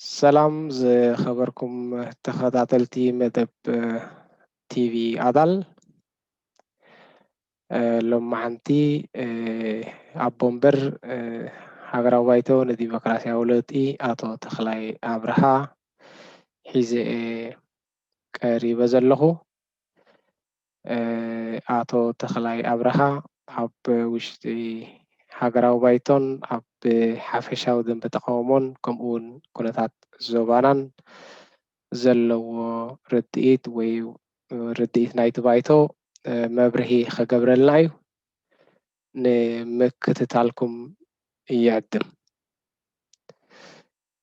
ሰላም ዝኸበርኩም ተኸታተልቲ መደብ ቲቪ ኣዳል፣ ሎማዓንቲ ኣቦ ወንበር ሃገራዊ ባይቶ ንዲሞክራሲያዊ ለውጢ ኣቶ ተኽላይ ኣብርሃ ሒዘ እየ ቀሪበ ዘለኹ። ኣቶ ተኽላይ ኣብርሃ ኣብ ውሽጢ ሃገራዊ ባይቶን ኣብ ሓፈሻዊ ደንበ ተቃውሞን ከምኡ እውን ኩነታት ዞባናን ዘለዎ ርድኢት ወይ ርድኢት ናይቲ ባይቶ መብርሂ ክገብረልና እዩ። ንምክትታልኩም ይዕድም።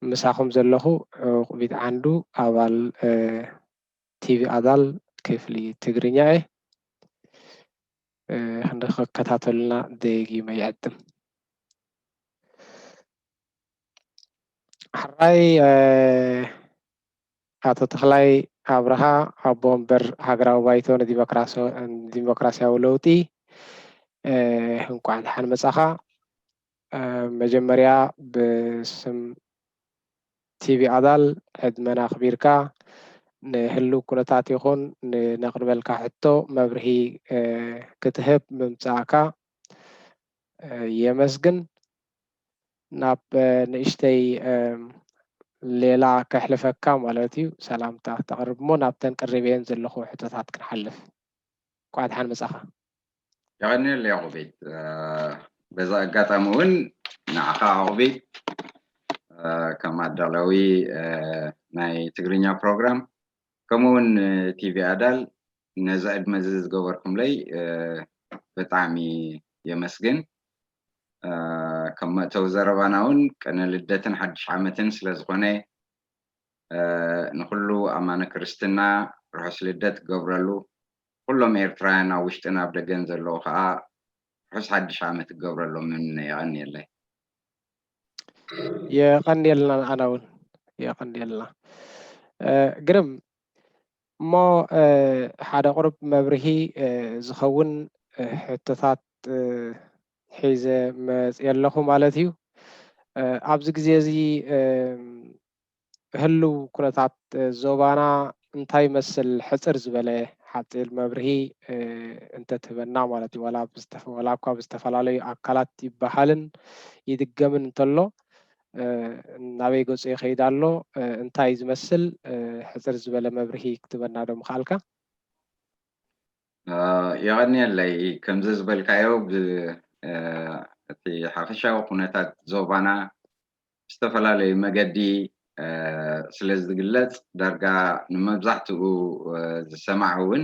ምሳኹም ዘለኹ ዕቁቢት ዓንዱ ኣባል ቲቪ ኣዳል ክፍሊ ትግርኛ እየ። ንክከታተሉና ደጊመ ይዕድም። ሕራይ ኣቶ ተኽላይ ኣብርሃ ኣቦ ወንበር ሃገራዊ ባይቶ ንዲሞክራሲያዊ ለውጢ፣ እንኳዕ ደሓን መጻኻ። መጀመርያ ብስም ቲቪ ኣዳል ዕድመና ኣኽቢርካ ንህልው ኩነታት ይኹን ንነቕርበልካ ሕቶ መብርሂ ክትህብ ምምጻእካ የመስግን። ናብ ንእሽተይ ሌላ ከሕልፈካ ማለት እዩ፣ ሰላምታ ተቕርብ እሞ ናብተን ቅሪበየን ዘለኹ ሕቶታት ክንሓልፍ። እንኳዕ ደሓን መጻኻ። የቐንየለይ ያቆቤት። በዛ ኣጋጣሚ እውን ንዓኻ ያቆቤት ከም ኣዳላዊ ናይ ትግርኛ ፕሮግራም ከምኡ እውን ቲቪ ኣዳል ነዚ ዕድመ እዚ ዝገበርኩምለይ ብጣዕሚ የመስግን። ከም መእተዊ ዘረባና እውን ቅነ ልደትን ሓድሽ ዓመትን ስለ ዝኾነ ንኩሉ ኣማነ ክርስትና ርሑስ ልደት ክገብረሉ፣ ኩሎም ኤርትራውያን ኣብ ውሽጥን ኣብ ደገን ዘለዉ ከዓ ርሑስ ሓድሽ ዓመት ክገብረሎም እምነ። የቐንየለይ። የቐንየልና። ኣና እውን የቐንየልና። ግርም እሞ ሓደ ቁሩብ መብርሂ ዝኸውን ሕቶታት ሒዘ መፅየ ኣለኹ ማለት እዩ። ኣብዚ ግዜ እዚ ህልው ኩነታት ዞባና እንታይ ይመስል? ሕፅር ዝበለ ሓፂር መብርሂ እንተትህበና ማለት እዩ። ዋላ እኳ ብዝተፈላለዩ ኣካላት ይበሃልን ይድገምን እንተሎ ናበይ ገፁ ይኸይድ ኣሎ? እንታይ ዝመስል ሕፅር ዝበለ መብርሂ ክትበና ዶ ምኽኣልካ? የቐንየለይ። ከምዚ ዝበልካዮ እቲ ሓፈሻዊ ኩነታት ዞባና ብዝተፈላለዩ መገዲ ስለ ዝግለጽ ዳርጋ ንመብዛሕትኡ ዝሰማዕ እውን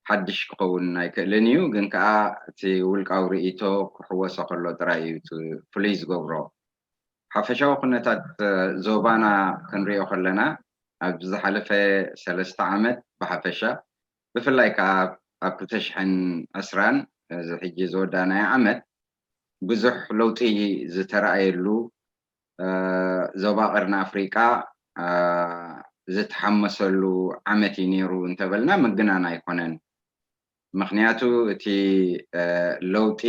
ሓድሽ ክኸውን ኣይክእልን እዩ። ግን ከኣ እቲ ውልቃዊ ርእይቶ ክሕወሶ ከሎ ጥራይ እዩ እቲ ፍሉይ ዝገብሮ። ሓፈሻዊ ኩነታት ዞባና ክንሪኦ ከለና ኣብ ዝሓለፈ ሰለስተ ዓመት ብሓፈሻ ብፍላይ ከኣ ኣብ ክልተ ሽሕን ዕስራን እዚ ሕጂ ዝወዳእናዮ ዓመት ብዙሕ ለውጢ ዝተረኣየሉ ዞባ ቀርኒ ኣፍሪቃ ዝተሓመሰሉ ዓመት እዩ ነይሩ እንተበልና ምግናን ኣይኮነን። ምኽንያቱ እቲ ለውጢ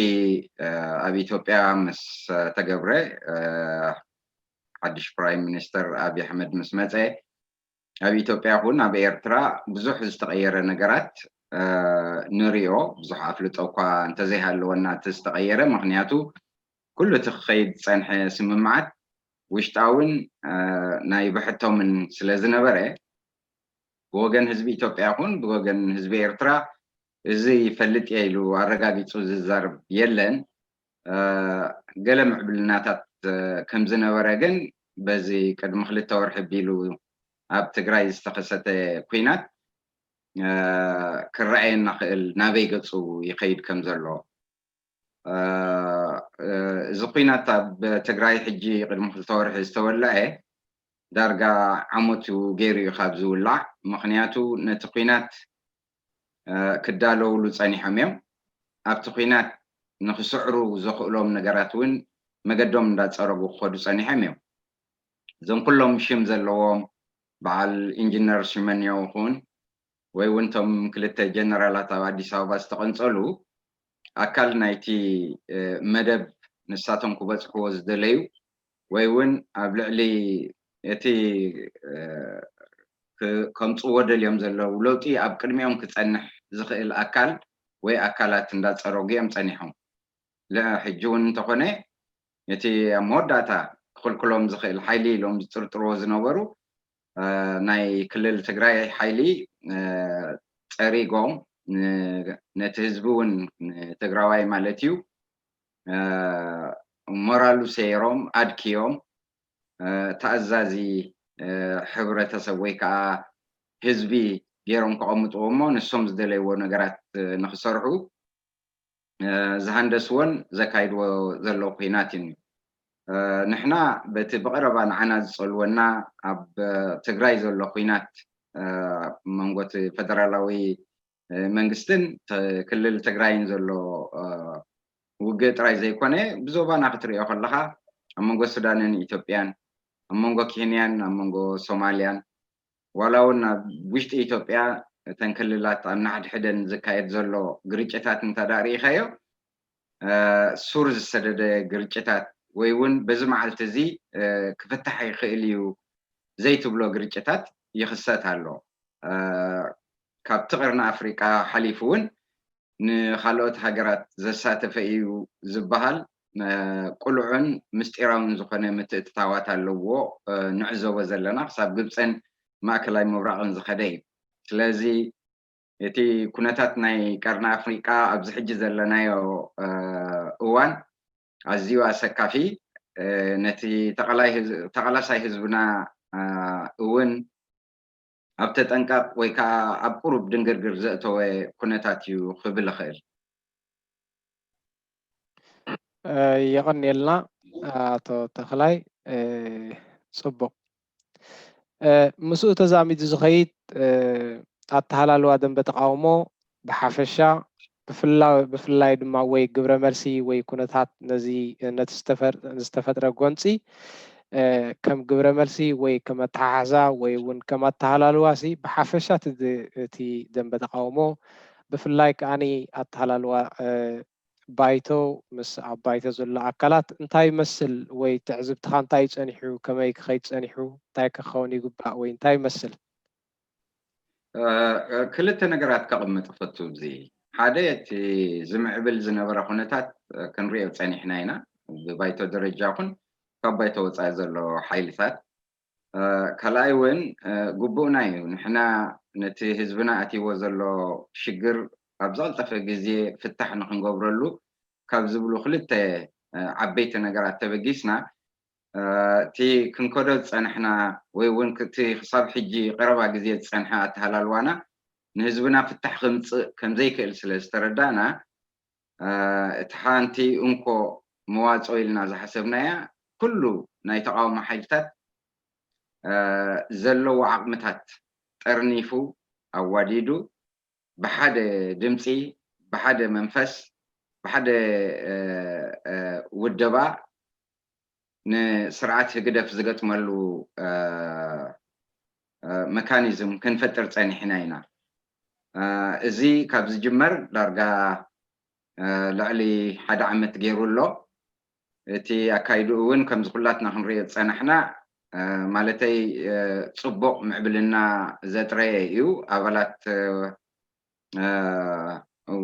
ኣብ ኢትዮጵያ ምስ ተገብረ ሓድሽ ፕራይም ሚኒስተር ኣብይ ኣሕመድ ምስ መፀ ኣብ ኢትዮጵያ ይኹን ኣብ ኤርትራ ብዙሕ ዝተቐየረ ነገራት ንሪኦ። ብዙሕ ኣፍልጦ እኳ እንተዘይሃለወና እቲ ዝተቐየረ፣ ምኽንያቱ ኩሉ እቲ ክኸይድ ዝጸንሐ ስምምዓት ውሽጣውን ናይ ብሕቶምን ስለ ዝነበረ ብወገን ህዝቢ ኢትዮጵያ ይኹን ብወገን ህዝቢ ኤርትራ እዚ ይፈልጥ እየ ኢሉ ኣረጋጊጹ ዝዛረብ የለን። ገለ ምዕብልናታት ከም ዝነበረ ግን በዚ ቅድሚ ክልተ ወርሒ ኣቢሉ ኣብ ትግራይ ዝተኸሰተ ኲናት ክረኣየና ክእል ናበይ ገፁ ይኸይድ ከም ዘሎ። እዚ ኲናት ኣብ ትግራይ ሕጂ ቅድሚ ክልተ ወርሒ ዝተወለዐ ዳርጋ ዓመቱ ገይሩ እዩ ካብ ዝውላዕ። ምኽንያቱ ነቲ ኲናት ክዳለውሉ ጸኒሖም እዮም። ኣብቲ ኲናት ንኽስዕሩ ዘኽእሎም ነገራት እውን መገዶም እንዳጸረጉ ክኸዱ ጸኒሖም እዮም። እዞም ኩሎም ሽም ዘለዎም በዓል ኢንጂነር ሽመንዮ ይኹን ወይ እውን እቶም ክልተ ጀነራላት ኣብ ኣዲስ ኣበባ ዝተቐንጸሉ ኣካል ናይቲ መደብ ንሳቶም ክበጽሕዎ ዝደለዩ ወይ እውን ኣብ ልዕሊ እቲ ከምፅዎ ደልዮም ዘለዉ ለውጢ ኣብ ቅድሚኦም ክፀንሕ ዝኽእል ኣካል ወይ ኣካላት እንዳፀረጉ እዮም ፀኒሖም። ሕጂ እውን እንተኾነ እቲ ኣብ መወዳእታ ክኽልክሎም ዝኽእል ሓይሊ ኢሎም ዝጥርጥርዎ ዝነበሩ ናይ ክልል ትግራይ ሓይሊ ፀሪጎም፣ ነቲ ህዝቢ እውን፣ ንትግራዋይ ማለት እዩ፣ ሞራሉ ሰይሮም ኣድክዮም፣ ተኣዛዚ ሕብረተሰብ ወይ ከዓ ህዝቢ ገይሮም ከቐምጥዎ እሞ ንሶም ዝደለይዎ ነገራት ንክሰርሑ ዝሃንደስዎን ዘካይድዎ ዘለዉ ኩናት እዩ። ንሕና በቲ ብቐረባ ንዓና ዝጸልወና ኣብ ትግራይ ዘሎ ኩናት መንጎ እቲ ፈደራላዊ መንግስትን ክልል ትግራይን ዘሎ ውግእ ጥራይ ዘይኮነ፣ ብዞባና ክትሪኦ ከለኻ ኣብ መንጎ ሱዳንን ኢትዮጵያን፣ ኣብ መንጎ ኬንያን ኣብ መንጎ ሶማልያን፣ ዋላ እውን ኣብ ውሽጢ ኢትዮጵያ እተን ክልላት ኣብ ናሕድሕደን ዝካየድ ዘሎ ግርጭታት እንተ ደኣ ርኢኻዮ፣ ሱር ዝሰደደ ግርጭታት ወይ እውን በዚ መዓልቲ እዚ ክፍታሕ ይኽእል እዩ ዘይትብሎ ግርጭታት ይኽሰት ኣሎ። ካብቲ ቀርኒ ኣፍሪቃ ሓሊፉ እውን ንኻልኦት ሃገራት ዘሳተፈ እዩ ዝበሃል ቅሉዕን ምስጢራውን ዝኾነ ምትእትታዋት ኣለዎ ንዕዘቦ ዘለና፣ ክሳብ ግብፅን ማእከላይ ምብራቕን ዝኸደ እዩ። ስለዚ እቲ ኩነታት ናይ ቀርኒ ኣፍሪቃ ኣብዚ ሕጂ ዘለናዮ እዋን ኣዝዩ ኣሰካፊ፣ ነቲ ተቓላሳይ ህዝብና እውን ኣብ ተጠንቀቕ ወይ ከዓ ኣብ ቁሩብ ድንግርግር ዘእተወ ኩነታት እዩ ክብል እኽእል። የቐንየልና ኣቶ ተኽላይ። ፅቡቕ፣ ምስኡ ተዛሚዱ ዝኸይድ ኣተሃላልዋ ደንበ ተቃውሞ ብሓፈሻ ብፍላይ ድማ ወይ ግብረ መልሲ ወይ ኩነታት ነዚ ነቲ ዝተፈጥረ ጎንፂ ከም ግብረ መልሲ ወይ ከም ኣተሓሕዛ ወይ እውን ከም ኣተሃላልዋ ሲ ብሓፈሻ እቲ ደንበ ተቃውሞ ብፍላይ ከዓኒ ኣተሃላልዋ ባይቶ ምስ ኣብ ባይቶ ዘሎ ኣካላት እንታይ ይመስል ወይ ትዕዝብትኻ እንታይ እዩ ጸኒሑ፣ ከመይ ክኸይድ ጸኒሑ፣ እንታይ ክኸውን ይግባእ ወይ እንታይ ይመስል? ክልተ ነገራት ከቕምጥ እፈቱ። እዚ ሓደ እቲ ዝምዕብል ዝነበረ ኩነታት ክንሪኦ ጸኒሕና ኢና። ብባይቶ ደረጃ ኹን ካብ ባይቶ ወጻኢ ዘሎ ሓይልታት ካልኣይ እውን ግቡእና እዩ። ንሕና ነቲ ህዝብና ኣትይዎ ዘሎ ሽግር ኣብ ዝቐልጠፈ ግዜ ፍታሕ ንክንገብረሉ ካብ ዝብሉ ክልተ ዓበይቲ ነገራት ተበጊስና እቲ ክንከዶ ዝፀንሕና ወይ እውን እቲ ክሳብ ሕጂ ቀረባ ግዜ ዝፀንሐ ኣተሃላልዋና ንህዝብና ፍታሕ ክምፅእ ከምዘይክእል ስለ ዝተረዳእና እቲ ሓንቲ እንኮ መዋፅኦ ኢልና ዝሓሰብናያ ኩሉ ናይ ተቃውሞ ሓይልታት ዘለዎ ዓቕምታት ጠርኒፉ ኣዋዲዱ ብሓደ ድምፂ ብሓደ መንፈስ ብሓደ ውደባ ንስርዓት ህግደፍ ዝገጥመሉ መካኒዝም ክንፈጥር ፀኒሕና ኢና። እዚ ካብ ዝጅመር ዳርጋ ልዕሊ ሓደ ዓመት ገይሩ ኣሎ። እቲ ኣካይድኡ እውን ከምዚ ኩላትና ክንሪኦ ዝፀናሕና ማለተይ ፅቡቕ ምዕብልና ዘጥረየ እዩ። ኣባላት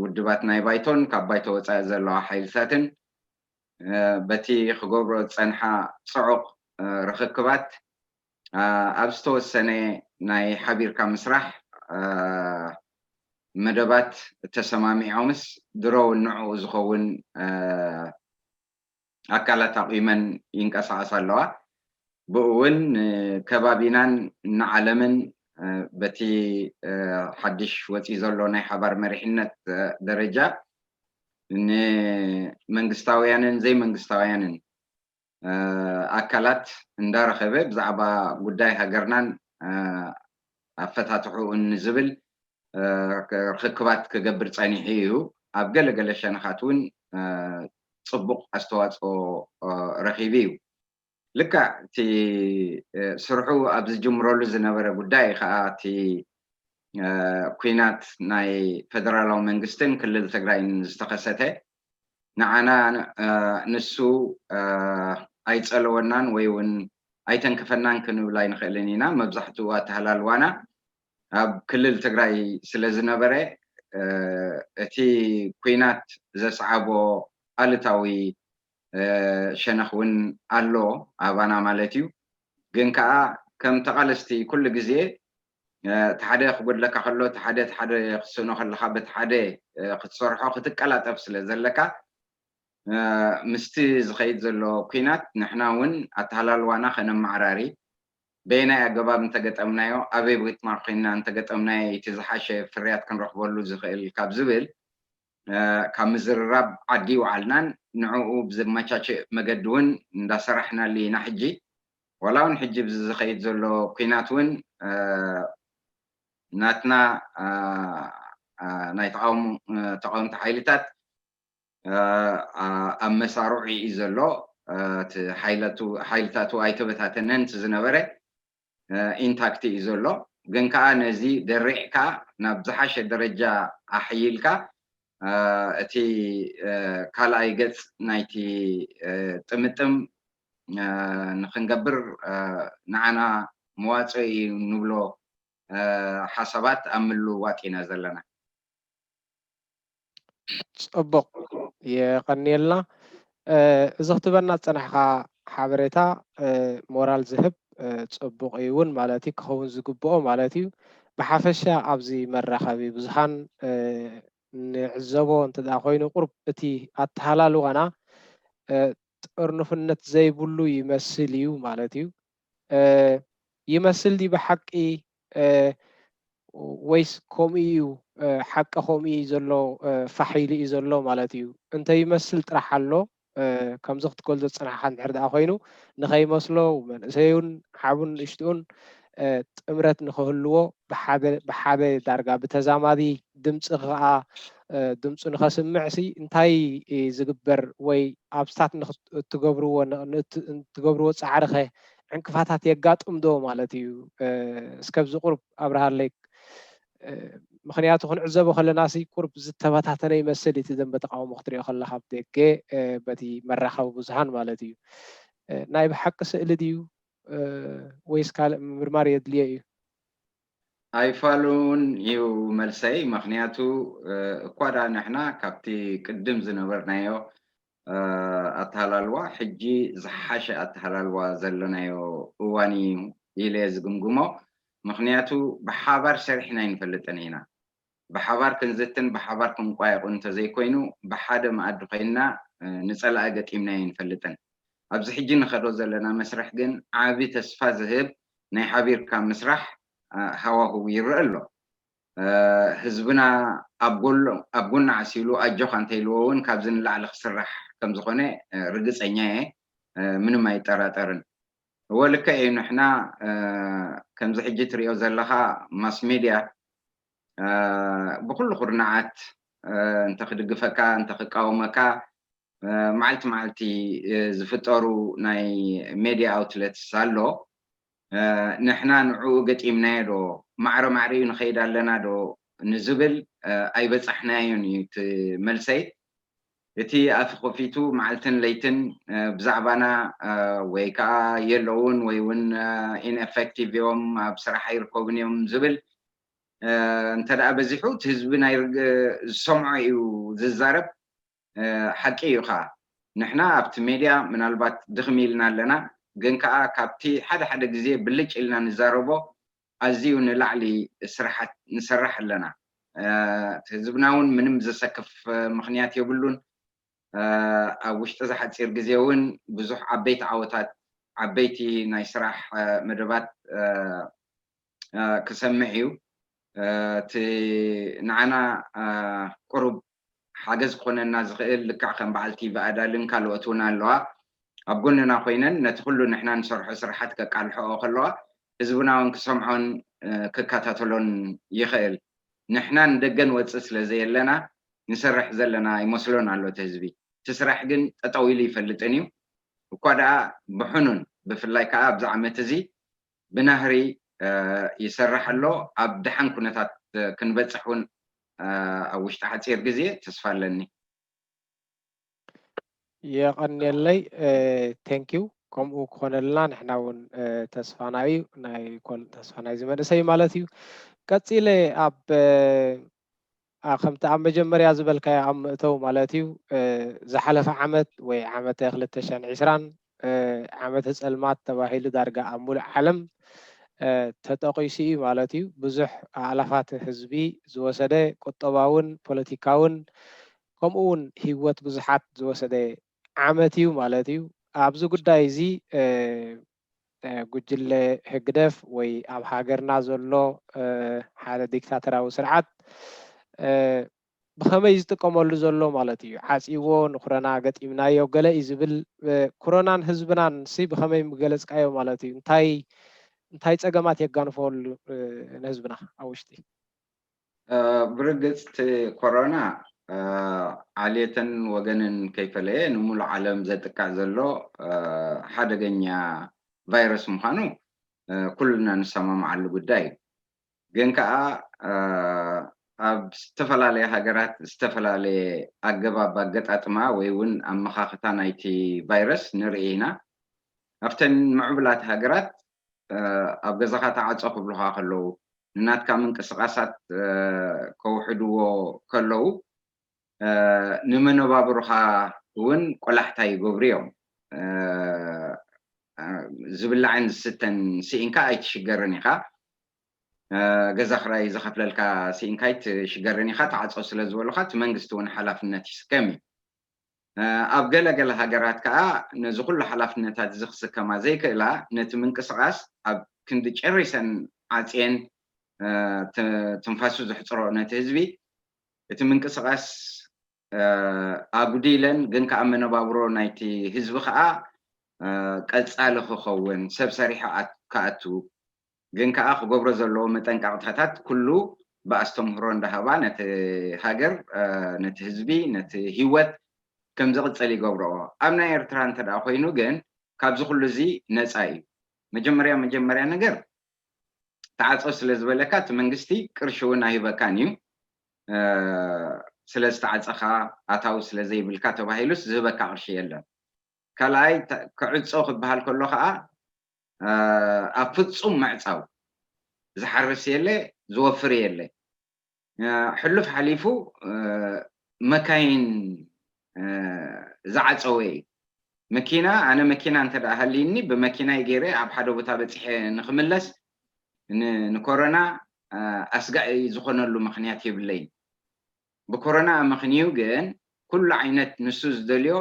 ውድባት ናይ ባይቶን ካብ ባይቶ ወፃኢ ዘለዋ ሓይልታትን በቲ ክገብሮ ዝፀንሓ ፅዑቕ ርኽክባት ኣብ ዝተወሰነ ናይ ሓቢርካ ምስራሕ መደባት ተሰማሚዖምስ ድሮ ንዕኡ ዝኸውን ኣካላት ኣቑመን ይንቀሳቐሳ ኣለዋ። ብኡ እውን ንከባቢናን ንዓለምን በቲ ሓድሽ ወፂኡ ዘሎ ናይ ሓባር መሪሕነት ደረጃ ንመንግስታውያንን ዘይመንግስታውያንን ኣካላት እንዳረኸበ ብዛዕባ ጉዳይ ሃገርናን ኣፈታትሕኡን ንዝብል ርኽክባት ክገብር ፀኒሑ እዩ። ኣብ ገለገለ ሸነኻት እውን ፅቡቕ ኣስተዋፅኦ ረኺቡ እዩ። ልክዕ እቲ ስርሑ ኣብ ዝጅምረሉ ዝነበረ ጉዳይ ከዓ እቲ ኩናት ናይ ፈደራላዊ መንግስትን ክልል ትግራይን ዝተኸሰተ ንዓና ንሱ ኣይፀለወናን ወይ እውን ኣይተንክፈናን ክንብል ኣይንኽእልን ኢና። መብዛሕትኡ ኣተሃላልዋና ኣብ ክልል ትግራይ ስለ ዝነበረ፣ እቲ ኲናት ዘስዓቦ ኣሉታዊ ሸነኽ እውን ኣሎ ኣባና ማለት እዩ። ግን ከዓ ከም ተቓለስቲ ኩሉ ግዜ እቲ ሓደ ክጎድለካ ከሎ፣ እቲ ሓደ እቲ ሓደ ክትስእኖ ከለካ፣ በቲ ሓደ ክትሰርሖ ክትቀላጠፍ ስለ ዘለካ፣ ምስቲ ዝኸይድ ዘሎ ኲናት ንሕና እውን ኣተሃላልዋና ከነመዓራሪ፣ በየናይ ኣገባብ እንተገጠምናዮ፣ ኣበይ ቦታ ኮይንና እንተገጠምናዮ እቲ ዝሓሸ ፍርያት ክንረኽበሉ ዝኽእል ካብ ዝብል፣ ካብ ምዝርራብ ዓዲ ይወዓልናን ንዕኡ ብዘመቻችእ መገዲ እውን እንዳሰራሕናሉ ኢና። ሕጂ ዋላ እውን ሕጂ ብዚ ዝኸይድ ዘሎ ኲናት እውን ናትና ናይ ተቃውሞ ተቃወምቲ ሓይልታት ኣብ መሳርዑ እዩ ዘሎ። እቲ ሓይላቱ ሓይልታቱ ኣይተበታተነን፣ እቲ ዝነበረ ኢንታክት እዩ ዘሎ። ግን ከዓ ነዚ ደሪዕካ ናብ ዝሓሸ ደረጃ ኣሕይልካ፣ እቲ ካልኣይ ገፅ ናይቲ ጥምጥም ንክንገብር ንዓና መዋፅኦ እዩ ንብሎ ሓሳባት ኣብ ምልውዋጥ ኢና ዘለና። ፅቡቕ፣ የቐንየልና። እዚ ክትበና ዝፀናሕካ ሓበሬታ ሞራል ዝህብ ፅቡቕ እዩ እውን ማለት እዩ፣ ክኸውን ዝግብኦ ማለት እዩ። ብሓፈሻ ኣብዚ መራኸቢ ብዙሃን ንዕዘቦ እንተ ደኣ ኮይኑ፣ ቁሩብ እቲ ኣተሃላልዋና ጥርኑፍነት ዘይብሉ ይመስል እዩ ማለት እዩ። ይመስል ድዩ ብሓቂ፣ ወይስ ከምኡ እዩ? ሓቂ ከምኡ እዩ ዘሎ፣ ፋሕ ኢሉ እዩ ዘሎ ማለት እዩ። እንተይመስል ጥራሕ ኣሎ፣ ከምዚ ክትገልጾ ዝጸናሕካ እንድሕር ደኣ ኮይኑ፣ ንኸይመስሎ መንእሰዩን ዓቡን ንእሽትኡን ጥምረት ንኽህልዎ፣ ብሓደ ዳርጋ ብተዛማዲ ድምጺ ከኣ ድምጹ ንኸስምዕሲ እንታይ ዝግበር ወይ ኣብ ስታት እትገብርዎ ጻዕሪኸ ዕንቅፋታት የጋጥም ዶ ማለት እዩ? እስከ ኣብዚ ቁሩብ ኣብርሃለይ። ምኽንያቱ ክንዕዘቦ ከለናሲ ቁሩብ ዝተበታተነ ይመስል እቲ ደንበ ተቃውሞ ክትሪኦ ከለኻ ብደገ በቲ መራኸቢ ብዙሃን ማለት እዩ። ናይ ብሓቂ ስእሊ ድዩ ወይስ ካልእ ምምርማር የድልዮ እዩ? ኣይፋሉን እዩ መልሰይ። ምኽንያቱ እኳ ደኣ ንሕና ካብቲ ቅድም ዝነበርናዮ ኣተሃላልዋ ሕጂ ዝሓሸ ኣተሃላልዋ ዘለናዮ እዋን እዩ ኢለ ዝግምግሞ። ምኽንያቱ ብሓባር ሰሪሕና ኣይንፈልጥን ኢና። ብሓባር ክንዝትን ብሓባር ክንቋየቑ እንተዘይኮይኑ፣ ብሓደ መኣዲ ኮይንና ንጸላኢ ገጢምናዮ ኣይንፈልጥን። ኣብዚ ሕጂ ንኸዶ ዘለና መስርሕ ግን ዓቢ ተስፋ ዝህብ ናይ ሓቢርካ ምስራሕ ሃዋህው ይረአ ኣሎ። ህዝብና ኣብ ጎና ዓሲሉ ኣጆኻ እንተኢልዎ እውን ካብዚ ንላዕሊ ክስራሕ ከም ዝኾነ ርግጸኛ እየ። ምንም ኣይጠራጠርን። እወ ልክዕ እዩ። ንሕና ከምዚ ሕጂ ትሪኦ ዘለኻ ማስ ሜድያ ብኩሉ ኩርናዓት እንተ ክድግፈካ እንተ ክቃወመካ መዓልቲ መዓልቲ ዝፍጠሩ ናይ ሜድያ ኣውትለትስ ኣሎ። ንሕና ንዕኡ ገጢምናዮ ዶ ማዕረ ማዕሪኡ ንኸይድ ኣለና ዶ ንዝብል ኣይበጻሕናዮን እዩ እቲ መልሰይ። እቲ ኣፊ ከፊቱ መዓልትን ለይትን ብዛዕባና ወይ ከዓ የለውን ወይ እውን ኢንኤፌክቲቭ እዮም ኣብ ስራሕ ኣይርከቡን እዮም ዝብል እንተ ደኣ በዚሑ እቲ ህዝቢ ናይ ዝሰምዖ እዩ ዝዛረብ። ሓቂ እዩ ከዓ ንሕና ኣብቲ ሜድያ ምናልባት ድኽም ኢልና ኣለና፣ ግን ከዓ ካብቲ ሓደ ሓደ ግዜ ብልጭ ኢልና ንዛረቦ ኣዝዩ ንላዕሊ ስራሓት ንሰርሕ ኣለና። ህዝብና እውን ምንም ዘሰክፍ ምኽንያት የብሉን። ኣብ ውሽጢ እዚ ሓፂር ግዜ እውን ብዙሕ ዓበይቲ ዓወታት፣ ዓበይቲ ናይ ስራሕ መደባት ክሰምዕ እዩ። እቲ ንዓና ቁሩብ ሓገዝ ክኾነና ዝኽእል ልክዕ ከም በዓል ቲቪ ኣዳልን ካልኦት እውን ኣለዋ። ኣብ ጎንና ኮይነን ነቲ ኩሉ ንሕና ንሰርሖ ስራሓት ከቃልሕኦ ከለዋ ህዝብና እውን ክሰምዖን ክከታተሎን ይኽእል። ንሕና ንደገ ንወፅእ ስለ ዘየለና ንሰርሕ ዘለና ይመስሎን ኣሎ እቲ ህዝቢ። እቲ ስራሕ ግን ጠጠው ኢሉ ይፈልጥን እዩ። እኳ ደኣ ብሕኑን ብፍላይ ከዓ ኣብዚ ዓመት እዚ ብናህሪ ይሰርሕ ኣሎ። ኣብ ደሓን ኩነታት ክንበፅሕ እውን ኣብ ውሽጢ ሓፂር ግዜ ተስፋ ኣለኒ። የቐንየለይ። ቴንኪው። ከምኡ ክኾነልና ንሕና እውን ተስፋና እዩ፣ ናይ ተስፋ ናይዚ መንእሰይ ማለት እዩ። ቀፂለ ኣብ ከምቲ ኣብ መጀመርያ ዝበልካዮ ኣብ ምእተው ማለት እዩ፣ ዝሓለፈ ዓመት ወይ ዓመተ ክልተ ሽሕን ዕስራን ዓመተ ፀልማት ተባሂሉ ዳርጋ ኣብ ሙሉእ ዓለም ተጠቒሱ እዩ ማለት እዩ። ብዙሕ ኣእላፋት ህዝቢ ዝወሰደ ቁጠባውን ፖለቲካውን ከምኡ እውን ህይወት ብዙሓት ዝወሰደ ዓመት እዩ ማለት እዩ። ኣብዚ ጉዳይ እዚ ጉጅለ ህግደፍ ወይ ኣብ ሃገርና ዘሎ ሓደ ዲክታተራዊ ስርዓት ብኸመይ ዝጥቀመሉ ዘሎ ማለት እዩ። ዓፂዎ ንኩረና ገጢምናዮ ገለ እዩ ዝብል። ኩረናን ህዝብናን ሲ ብኸመይ ምገለፅካዮ ማለት እዩ። እንታይ እንታይ ፀገማት የጋንፈሉ ንህዝብና ኣብ ውሽጢ? ብርግፅ እቲ ኮሮና ዓሌትን ወገንን ከይፈለየ ንሙሉእ ዓለም ዘጥቅዕ ዘሎ ሓደገኛ ቫይረስ ምዃኑ ኩልና ንሰማምዓሉ ጉዳይ እዩ። ግን ከዓ ኣብ ዝተፈላለየ ሃገራት ዝተፈላለየ ኣገባብ ኣገጣጥማ ወይ እውን ኣመኻኽታ ናይቲ ቫይረስ ንርኢ ኢና። ኣብተን ምዕቡላት ሃገራት ኣብ ገዛኻ ተዓፆ ክብሉኻ ከለዉ፣ ንናትካ ምንቅስቓሳት ከውሕድዎ ከለዉ፣ ንመነባብሮኻ እውን ቆላሕታ ይገብሩ እዮም። ዝብላዕን ዝስተን ስኢንካ ኣይትሽገርን ኢኻ። ገዛ ክራይ ዝኸፍለልካ ስኢንካ ኣይትሽገርን ኢኻ። ተዓፀው ስለ ዝበሉኻ እቲ መንግስቲ እውን ሓላፍነት ይስከም እዩ። ኣብ ገለ ገለ ሃገራት ከዓ ነዚ ኩሉ ሓላፍነታት እዚ ክስከማ ዘይክእላ ነቲ ምንቅስቓስ ኣብ ክንዲ ጨሪሰን ዓፅየን ትንፋሱ ዘሕፅሮ ነቲ ህዝቢ እቲ ምንቅስቓስ ኣጉዲለን ግን ከዓ መነባብሮ ናይቲ ህዝቢ ከዓ ቀፃሊ ክኸውን ሰብ ሰሪሑ ክኣቱ ግን ከዓ ክገብሮ ዘለዎ መጠንቀቕታታት ኩሉ ብኣስተምህሮ እንዳሃባ ነቲ ሃገር ነቲ ህዝቢ ነቲ ህይወት ከም ዝቕፅል ይገብርኦ። ኣብ ናይ ኤርትራ እንተ ደኣ ኮይኑ ግን ካብዚ ኩሉ እዚ ነፃ እዩ። መጀመርያ መጀመርያ ነገር ተዓፀው ስለ ዝበለካ እቲ መንግስቲ ቅርሺ እውን ኣይህበካን እዩ። ስለ ዝተዓፀኻ ኣታዊ ስለ ዘይብልካ ተባሂሉስ ዝህበካ ቅርሺ የለን። ካልኣይ ክዕፆ ክበሃል ከሎ ከዓ ኣብ ፍፁም ምዕፃው ዝሓርስ የለ ዝወፍር የለ። ሕሉፍ ሓሊፉ መካይን ዝዓፀወ እዩ። መኪና ኣነ መኪና እንተ ደኣ ሃልይኒ ብመኪናይ ገይረ ኣብ ሓደ ቦታ በፂሐ ንክምለስ ንኮሮና ኣስጋኢ ዝኾነሉ ምክንያት የብለይን። ብኮሮና ኣመኽንዩ ግን ኩሉ ዓይነት ንሱ ዝደልዮ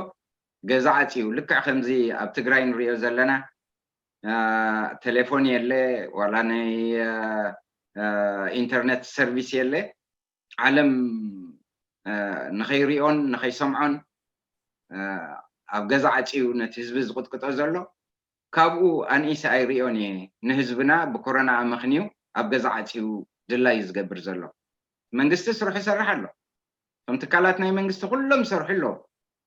ገዛ ዓፅዩ ልክዕ ከምዚ ኣብ ትግራይ ንሪኦ ዘለና ቴሌፎን የለ ዋላ ናይ ኢንተርነት ሰርቪስ የለ ዓለም ንኸይሪኦን ንኸይሰምዖን ኣብ ገዛ ዓፅዩ ነቲ ህዝቢ ዝቕጥቅጦ ዘሎ ካብኡ ኣንኢሰ ኣይሪኦን እየ ንህዝብና ብኮሮና ኣመኽንዩ ኣብ ገዛ ዓፅዩ ድላዩ ዝገብር ዘሎ መንግስቲ ስርሑ ይሰርሕ ኣሎ እቶም ትካላት ናይ መንግስቲ ኩሎም ይሰርሑ ኣለዉ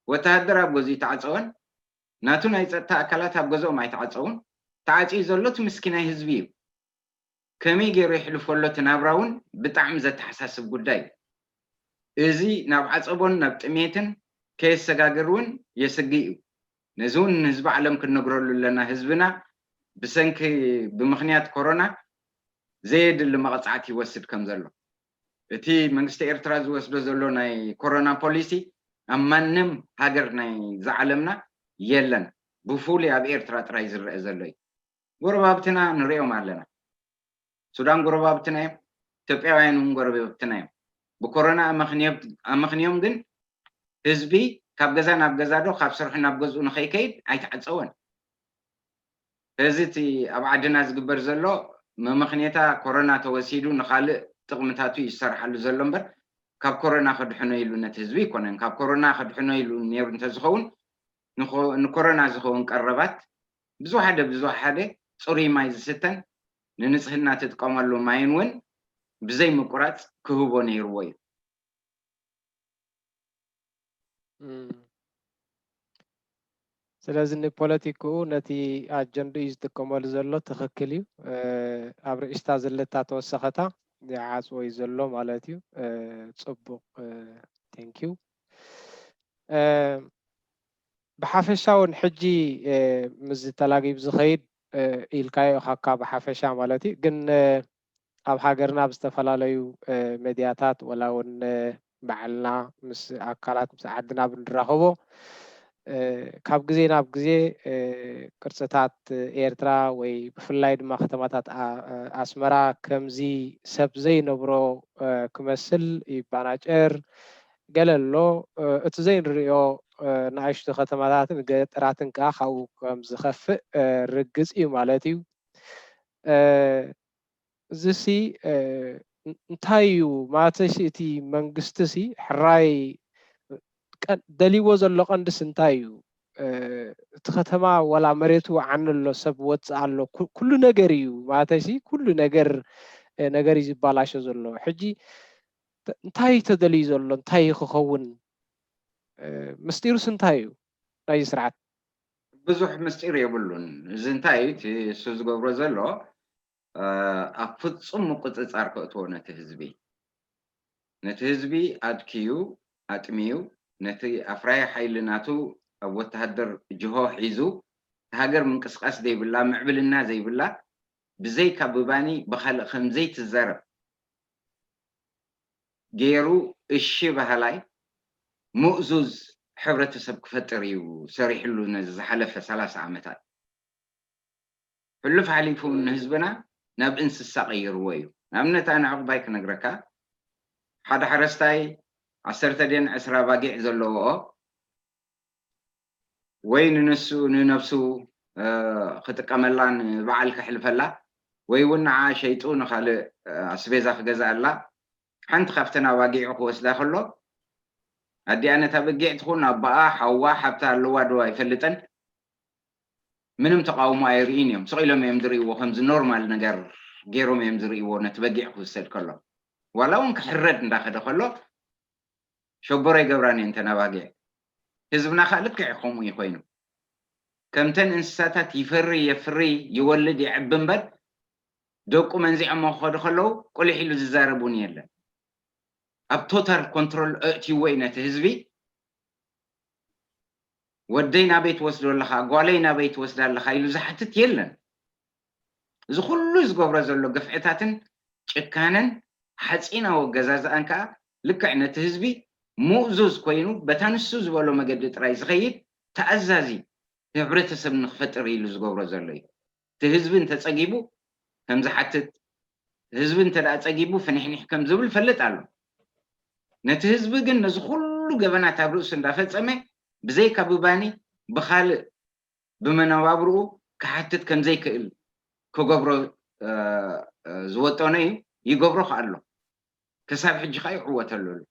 ወተሃደር ኣብ ገዝኡ ተዓፀወን ናቱ ናይ ፀጥታ ኣካላት ኣብ ገዝኦም ኣይተዓፀውን ተዓፅዩ ዘሎ እቲ ምስኪናይ ህዝቢ እዩ ከመይ ገይሩ የሕልፎ ኣሎ እቲ ናብራ እውን ብጣዕሚ ዘተሓሳስብ ጉዳይ እዩ። እዚ ናብ ዓፀቦን ናብ ጥሜትን ከየሰጋግር እውን የስግእ እዩ። ነዚ እውን ንህዝቢ ዓለም ክንነግረሉ ኣለና። ህዝብና ብሰንኪ ብምኽንያት ኮሮና ዘየድሊ መቐፃዕቲ ይወስድ ከም ዘሎ እቲ መንግስቲ ኤርትራ ዝወስዶ ዘሎ ናይ ኮሮና ፖሊሲ ኣብ ማንም ሃገር ናይ ዝዓለምና የለን። ብፍሉይ ኣብ ኤርትራ ጥራይ ዝረአ ዘሎ እዩ። ጎረባብትና ንሪኦም ኣለና። ሱዳን ጎረባብትና እዮም። ኢትዮጵያውያን እውን ጎረባብትና እዮም። ብኮሮና ኣመኽንዮም ግን ህዝቢ ካብ ገዛ ናብ ገዛ ዶ ካብ ስርሑ ናብ ገዝኡ ንኸይከይድ ኣይተዓፀወን። እዚ እቲ ኣብ ዓድና ዝግበር ዘሎ መመኽኔታ ኮሮና ተወሲዱ ንኻልእ ጥቕምታቱ እዩ ዝሰርሓሉ ዘሎ እምበር ካብ ኮሮና ከድሕኖ ኢሉ ነቲ ህዝቢ ኣይኮነን። ካብ ኮሮና ከድሕኖ ኢሉ ነይሩ እንተዝኸውን ንኮሮና ዝኸውን ቀረባት ብዝወሓደ ብዝወሓደ ፅሩይ ማይ ዝስተን ንንፅህና ትጥቀመሉ ማይን እውን ብዘይ ምቁራፅ ክህቦ ነይርዎ እዩ። ስለዚ ንፖለቲክኡ ነቲ ኣጀንድኡ እዩ ዝጥቀመሉ ዘሎ። ትኽክል እዩ። ኣብ ርእሽታ ዘለታ ተወሰኸታ ይዓፅዎ እዩ ዘሎ ማለት እዩ። ፅቡቕ። Thank you። ብሓፈሻ እውን ሕጂ ምስ ተላጊብ ዝኸይድ ኢልካዮ ኢኻካ ብሓፈሻ ማለት እዩ። ግን ኣብ ሃገርና ብዝተፈላለዩ ሜድያታት ወላ እውን ባዕልና ምስ ኣካላት ምስ ዓድና ብንራኸቦ ካብ ግዜ ናብ ግዜ ቅርፅታት ኤርትራ ወይ ብፍላይ ድማ ከተማታት ኣስመራ ከምዚ ሰብ ዘይነብሮ ክመስል ይባናጨር። ገለ ኣሎ እቲ ዘይንሪኦ ንኣሽቱ ከተማታትን ገጠራትን ከዓ ካብኡ ከም ዝኸፍእ ርግፅ እዩ ማለት እዩ። እዚሲ እንታይ እዩ ማለተይሲ እቲ መንግስቲሲ ሕራይ ደልይዎ ዘሎ ቀንድስ እንታይ እዩ? እቲ ከተማ ዋላ መሬቱ ዓኒ ኣሎ፣ ሰብ ወፅእ ኣሎ፣ ኩሉ ነገር እዩ ማለተይሲ ኩሉ ነገር ነገር እዩ ዝባላሾ ዘሎ። ሕጂ እንታይ ተደልዩ ዘሎ እንታይ ክኸውን ምስጢሩስ እንታይ እዩ ናይዚ ስርዓት? ብዙሕ ምስጢር የብሉን። እዚ እንታይ እዩ እቲ እሱ ዝገብሮ ዘሎ ኣብ ፍፁም ምቁፅፃር ከእትዎ ነቲ ህዝቢ ነቲ ህዝቢ ኣድክዩ ኣጥሚዩ ነቲ ኣፍራይ ሓይሊ ናቱ ኣብ ወተሃደር ጅሆ ሒዙ ሃገር ምንቅስቃስ ዘይብላ ምዕብልና ዘይብላ ብዘይካ ብባኒ ብካልእ ከምዘይትዛረብ ገይሩ እሺ በሃላይ ምእዙዝ ሕብረተሰብ ክፈጥር እዩ ሰሪሕሉ ነዚ ዝሓለፈ ሰላሳ ዓመታት። ሕሉፍ ሓሊፉ ንህዝብና ናብ እንስሳ ቀይርዎ እዩ። ንኣብነት ኣነ ዕቑባይ ክነግረካ ሓደ ሓረስታይ ዓሰርተ ድየን ዕስራ ኣባጊዕ ዘለዎኦ ወይ ንንሱ ንነብሱ ክጥቀመላ ንበዓል ከሕልፈላ ወይ እውን ንዓ ሸይጡ ንካልእ ኣስቤዛ ክገዝኣላ ሓንቲ ካብተን ኣባጊዑ ክወስዳ ከሎ ኣዲኣ ነታ በጊዕ ትኹን ኣቦኣ ሓዋ ሓብታ ኣለዋ ዶ ኣይፈልጥን ምንም ተቃውሞ ኣይርእን እዮም ስቕ ኢሎም እዮም ዝርእይዎ ከምዚ ኖርማል ነገር ገይሮም እዮም ዝርእይዎ ነቲ በጊዕ ክውሰድ ከሎ ዋላ እውን ክሕረድ እንዳኸደ ከሎ ሸቦሮ ይገብራን እየን እተን ኣባጊዕ ህዝብና ከዓ ልክዕ ከምኡ እዩ ኮይኑ ከምተን እንስሳታት ይፈሪ የፍሪ ይወልድ ይዕቢ እምበር ደቁ መንዚዖሞ ክኸዱ ከለዉ ቁሊሕ ኢሉ ዝዛረብ እውን የለን ኣብ ቶታል ኮንትሮል ኣእትይዎ እዩ ነቲ ህዝቢ ወደይ ናበይ ትወስዶ ኣለኻ ጓለይ ናበይ ትወስዳ ኣለኻ ኢሉ ዝሓትት የለን እዚ ኩሉ ዝገብሮ ዘሎ ግፍዕታትን ጭካነን ሓፂናዊ ኣገዛዝኣን ከዓ ልክዕ ነቲ ህዝቢ ምእዙዝ ኮይኑ በታ ንሱ ዝበሎ መገዲ ጥራይ ዝኸይድ ተኣዛዚ ህብረተሰብ ንክፈጥር ኢሉ ዝገብሮ ዘሎ እዩ እቲ ህዝቢ እንተፀጊቡ ከም ዝሓትት ህዝቢ እንተ ደኣ ጸጊቡ ፍንሕኒሕ ከም ዝብል ፈልጥ ኣሎ። ነቲ ህዝቢ ግን ነዚ ኩሉ ገበናት ኣብ ርእሱ እንዳፈጸመ ብዘይካ ብባኒ ብኻልእ ብመነባብርኡ ክሓትት ከም ዘይክእል ክገብሮ ዝወጠኖ እዩ፣ ይገብሮ ከኣ ኣሎ። ክሳብ ሕጂ ከኣ ይዕወተሉ ኣሎ።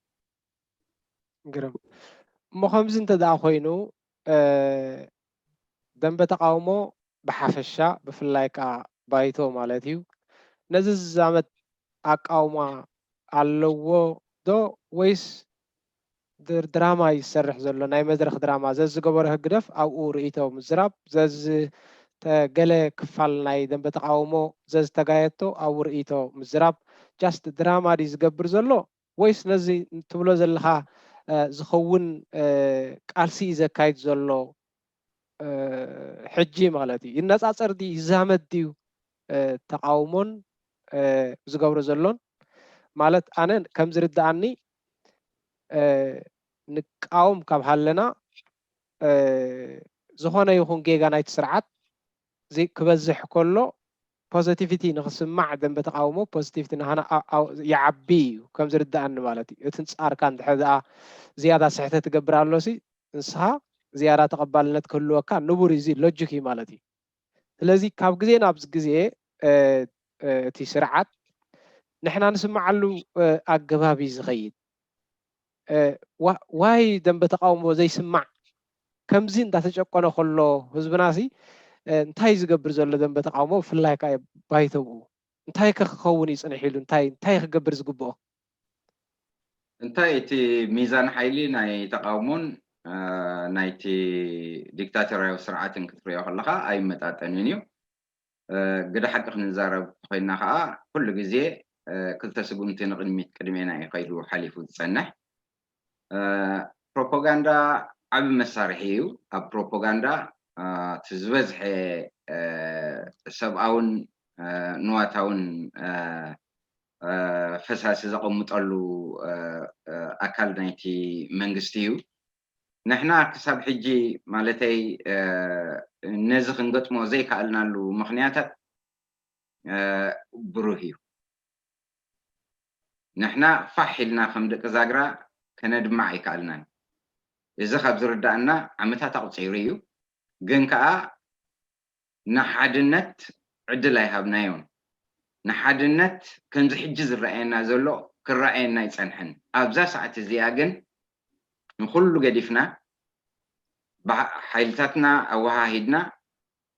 ግርም። እሞ ከምዚ እንተ ደኣ ኮይኑ ደንበ ተቓውሞ ብሓፈሻ ብፍላይ ከኣ ባይቶ ማለት እዩ ነዚ ዝዛመድ ኣቃውማ ኣለዎ ዶ ወይስ ድራማ እዩ ዝሰርሕ ዘሎ ናይ መድረኽ ድራማ ዘዝገበሮ ህግደፍ ኣብኡ ርእይቶ ምዝራብ ዘዝተገለ ክፋል ናይ ደንበ ተቓውሞ ዘዝተጋየቶ ኣብኡ ርእይቶ ምዝራብ just ድራማ ድዩ ዝገብር ዘሎ ወይስ ነዚ ትብሎ ዘለኻ ዝኸውን ቃልሲ እዩ ዘካይድ ዘሎ ሕጂ ማለት እዩ ይነፃፀር ድዩ ይዛመድ ድዩ ተቃውሞን ዝገብሮ ዘሎን ማለት ኣነ ከም ዝርድኣኒ ንቃወም ካብ ሃለና ዝኾነ ይኹን ጌጋ ናይቲ ስርዓት ክበዝሕ ከሎ positivity ንክስማዕ ደንበ ተቃውሞ positivity ንሃና ይዓቢ እዩ ከም ዝርድኣኒ ማለት እዩ እቲ ንፃርካ እንድሕር ዝያዳ ስሕተት ትገብር ኣሎሲ ንስኻ ዝያዳ ተቐባልነት ክህልወካ ንቡር እዩ፣ እዚ ሎጂክ እዩ ማለት እዩ። ስለዚ ካብ ግዜ ናብ ግዜ እቲ ስርዓት ንሕና ንስምዓሉ ኣገባብ እዩ ዝኸይድ። ዋይ ደንበ ተቃውሞ ዘይስማዕ ከምዚ እንዳተጨቆነ ከሎ ህዝብናሲ እንታይ ዝገብር ዘሎ ደንበ ተቃውሞ ብፍላይ ከዓ ባይተብኡ እንታይ ከ ክኸውን እዩ ፅንሕ ኢሉ እንታይ እንታይ ክገብር ዝግብኦ? እንታይ እቲ ሚዛን ሓይሊ ናይ ተቃውሞን ናይቲ ዲክታቶርያዊ ስርዓትን ክትሪኦ ከለካ ኣይመጣጠንን እዩ። ግደ ሓቂ ክንዛረብ ኮይንና ከዓ ኩሉ ግዜ ክልተ ስጉምቲ ንቅድሚት ቅድሜና እዩ ከይዱ ሓሊፉ ዝፀንሕ። ፕሮፓጋንዳ ዓቢ መሳርሒ እዩ ኣብ ፕሮፓጋንዳ። እቲ ዝበዝሐ ሰብኣውን ንዋታውን ፈሳሲ ዘቐምጠሉ ኣካል ናይቲ መንግስቲ እዩ። ንሕና ክሳብ ሕጂ፣ ማለተይ፣ ነዚ ክንገጥሞ ዘይከኣልናሉ ምኽንያታት ብሩህ እዩ። ንሕና ፋሕ ኢልና ከም ደቂ ዛግራ ከነድምዕ ኣይከኣልናን። እዚ ካብ ዝርዳእና ዓመታት ኣቑጺሩ እዩ። ግን ከኣ ንሓድነት ዕድል ኣይሃብናዮን። ንሓድነት ከምዚ ሕጂ ዝረኣየና ዘሎ ክረኣየና ኣይጸንሐን። ኣብዛ ሰዓት እዚኣ ግን ንኹሉ ገዲፍና፣ ሓይልታትና ኣወሃሂድና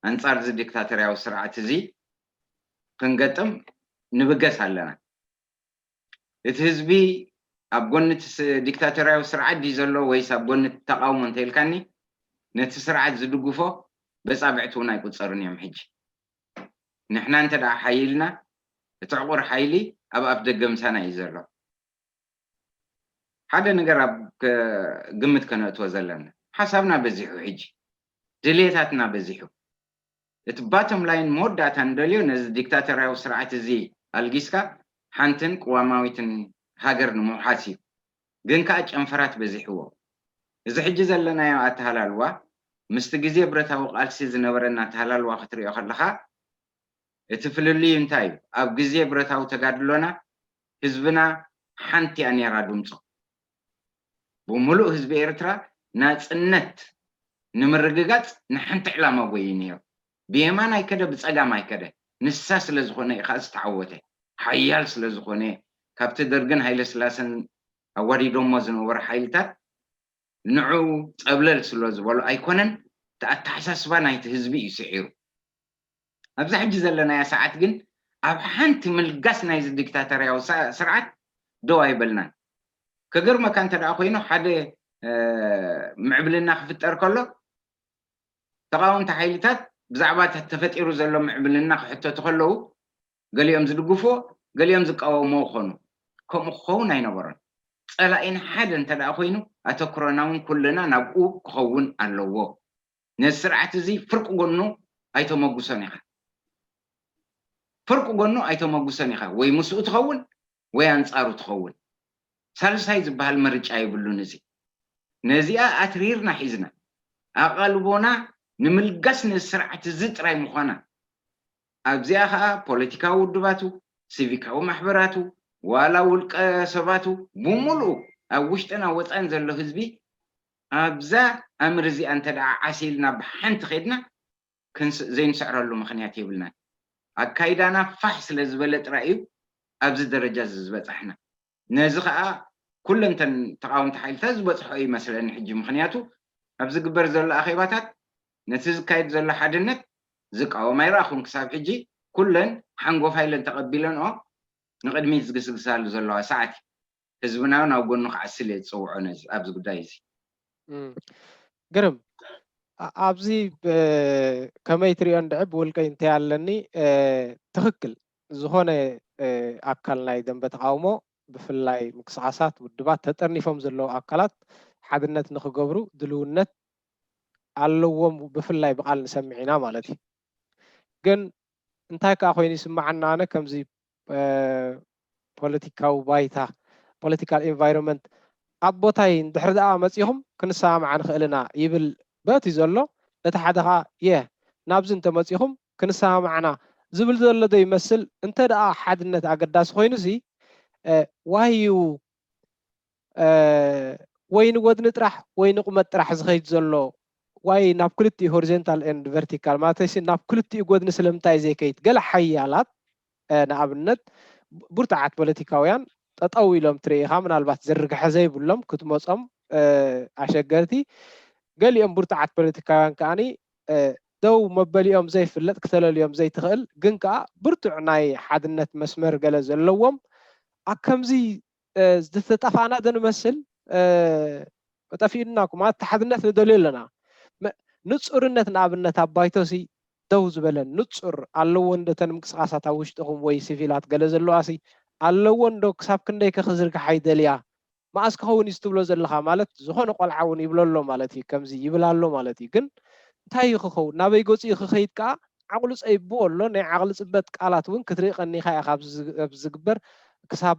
ኣንጻር እዚ ዲክታቶርያዊ ስርዓት እዚ ክንገጥም ንብገስ ኣለና። እቲ ህዝቢ ኣብ ጎኒ እቲ ዲክታቶርያዊ ስርዓት ድዩ ዘሎ ወይስ ኣብ ጎኒ ተቃውሞ እንተኢልካኒ፣ ነቲ ስርዓት ዝድግፎ በጻብዕቲ እውን ኣይቁጸርን እዮም። ሕጂ ንሕና እንተ ደኣ ሓይልና፣ እቲ ዕቑር ሓይሊ ኣብ ኣፍ ደገ ምሳና እዩ ዘሎ። ሓደ ነገር ኣብ ግምት ከነእትዎ ዘለና፣ ሓሳብና በዚሑ፣ ሕጂ ድልየታትና በዚሑ። እቲ ባቶም ላይን መወዳእታ ንደልዮ ነዚ ዲክታቶርያዊ ስርዓት እዚ ኣልጊስካ ሓንትን ቅዋማዊትን ሃገር ንምውሓስ እዩ። ግን ከኣ ጨንፈራት በዚሕዎ። እዚ ሕጂ ዘለናዮ ኣተሃላልዋ ምስቲ ግዜ ብረታዊ ቃልሲ ዝነበረና ኣተሃላልዋ ክትሪኦ ከለኻ፣ እቲ ፍልልዩ እንታይ እዩ? ኣብ ግዜ ብረታዊ ተጋድሎና ህዝብና ሓንቲ እያ ነይራ ድምፁ። ብምሉእ ህዝቢ ኤርትራ ናጽነት ንምርግጋጽ ንሓንቲ ዕላማ ጎዩ ነይሩ። ብየማን ኣይከደ፣ ብጸጋም ኣይከደ። ንሳ ስለ ዝኾነ እዩ ከኣ ዝተዓወተ። ሓያል ስለ ዝኾነ፣ ካብቲ ደርግን ሃይለ ስላሰን ኣዋሪዶሞ ዝነበሩ ሓይልታት ንዑ ጸብለል ስለ ዝበሉ ኣይኮነን፣ እቲ ኣተሓሳስባ ናይቲ ህዝቢ እዩ ስዒሩ። ኣብዛ ሕጂ ዘለናያ ሰዓት ግን ኣብ ሓንቲ ምልጋስ ናይዚ ዲክታቶርያዊ ስርዓት ደው ኣይበልናን። ከገርመካ እንተ ደኣ ኮይኑ፣ ሓደ ምዕብልና ክፍጠር ከሎ፣ ተቓወምቲ ሓይልታት ብዛዕባ ተፈጢሩ ዘሎ ምዕብልና ክሕተቱ ከለዉ፣ ገሊኦም ዝድግፍዎ፣ ገሊኦም ዝቃወምዎ ክኾኑ። ከምኡ ክኸውን ኣይነበሮን። ጸላኢና ሓደ እንተ ደኣ ኮይኑ፣ ኣተኩሮና እውን ኩልና ናብኡ ክኸውን ኣለዎ። ነዚ ስርዓት እዚ ፍርቂ ጎኑ ኣይተመጉሶን ኢኻ። ፍርቂ ጎኑ ኣይተመጉሶን ኢኻ። ወይ ምስኡ ትኸውን ወይ ኣንጻሩ ትኸውን። ሳልሳይ ዝበሃል ምርጫ የብሉን። እዚ ነዚኣ ኣትሪርና ሒዝና፣ ኣቓልቦና ንምልጋስ ነዚ ስርዓት እዚ ጥራይ ምዃና፣ ኣብዚኣ ኸኣ ፖለቲካዊ ውድባቱ፣ ሲቪካዊ ማሕበራቱ፣ ዋላ ውልቀ ሰባቱ፣ ብምሉኡ ኣብ ውሽጥን ኣብ ወጻእን ዘሎ ህዝቢ ኣብዛ ኣምር እዚኣ እንተ ደኣ ዓሲልና ብሓንቲ ኸድና ዘይንስዕረሉ ምኽንያት የብልናን። ኣካይዳና ፋሕ ስለ ዝበለ ጥራይ እዩ ኣብዚ ደረጃ እዚ ዝበጻሕና። ነዚ ኸኣ ኩለን እተን ተቓወምቲ ሓይልታት ዝበጽሖ እዩ መስለኒ ሕጂ። ምኽንያቱ ኣብ ዝግበር ዘሎ ኣኼባታት ነቲ ዝካየድ ዘሎ ሓድነት ዝቃወም ኣይረኣኹን ክሳብ ሕጂ። ኩለን ሓንጎፋይ ኢለን ተቐቢለንኦ ንቕድሚት ዝግስግሳሉ ዘለዋ ሰዓት እዩ። ህዝብና እውን ኣብ ጎኑ ክዓስል እየ ዝጽውዖ ነዚ፣ ኣብዚ ጉዳይ እዚ። እም፣ ግርም። ኣ-፣ ኣብዚ ብ-፣ ከመይ ትሪኦ እንድዒ ብውልቀይ እንታይ ኣለኒ፣ እ፣ ትኽክል። ዝኾነ፣ እ፣ ኣካል ናይ ደንበ ተቓውሞ፣ ብፍላይ ምንቅስቓሳት፣ ውድባት፣ ተጠርኒፎም ዘለዉ ኣካላት ሓድነት ንኽገብሩ ድልውነት ኣለዎም፣ ብፍላይ ብቓል ንሰምዕ ኢና ማለት እዩ። ግን እንታይ ከኣ ኮይኑ ይስምዓና፣ ኣነ ከምዚ፣ እ፣ ፖለቲካዊ ባይታ፣ ፖለቲካል ኢንቫይሮንመንት ኣብ ቦታይ እንድሕር ደኣ መጺኹም ክንሰማማዕ ንኽእል ኢና ይብል በቲ ዘሎ፣ እቲ ሓደ ከኣ የ ናብዚ እንተመጺኹም ክንሰማማዕና ዝብል ዘሎ ዶ ይመስል? እንተ ደኣ ሓድነት ኣገዳሲ ኮይኑሲ፣ እ፣ ዋይ እዩ፣ እ፣ ወይ ንጎድኒ ጥራሕ ወይ ንቁመት ጥራሕ ዝኸይድ ዘሎ፣ ዋይ ናብ ክልቲኡ ሆሪዞንታል ኤንድ ቨርቲካል ማለተይሲ ናብ ክልቲኡ ጎድኒ ስለምንታይ ዘይከይድ? ገለ ሓያላት፣ እ፣ ንኣብነት ብርቱዓት ፖለቲካውያን ጠጠው ኢሎም ትርኢ ኢኻ፣ ምናልባት ዝርግሐ ዘይብሎም ክትመጾም፣ እ፣ ኣሸገርቲ፣ ገሊኦም ብርቱዓት ፖለቲካውያን ከኣኒ፣ እ፣ ደው መበሊኦም ዘይፍለጥ፣ ክተለልዮም ዘይትኽእል፣ ግን ከኣ ብርቱዕ ናይ ሓድነት መስመር ገለ ዘለዎም፣ ኣብ ከምዚ፣ እ፣ ዝተጠፋእና ዶ ንመስል? እ፣ ጠፊኡና እኮ ማለት፣ እቲ ሓድነት ንደልዮ ኣለና። መ-፣ ንጹርነት ንኣብነት ኣብ ባይቶሲ ደው ዝበለን ንጹር ኣለዎ እንዶ? እተን ምንቅስቓሳት ኣብ ውሽጥኹም ወይ ሲቪላት ገለ ዘለዋሲ ኣለዎ እንዶ? ክሳብ ክንደይከ ክዝርግሓ ይደልያ? መኣስ ክኸውን እዩ ትብሎ ዘለኻ ማለት ዝኾነ ቆልዓ እውን ይብሎ ኣሎ ማለት እዩ። ከምዚ ይብል ኣሎ ማለት እዩ። ግን እንታይ እዩ ክኸውን? ናበይ ገፁ እዩ ክኸይድ ከዓ ዓቕሉ ፀይብዎ ኣሎ። ናይ ዓቕሊ ፅበት ቃላት እውን ክትርኢ ቀኒኻ ኢኻ። ኣብዚ ዝግበር ክሳብ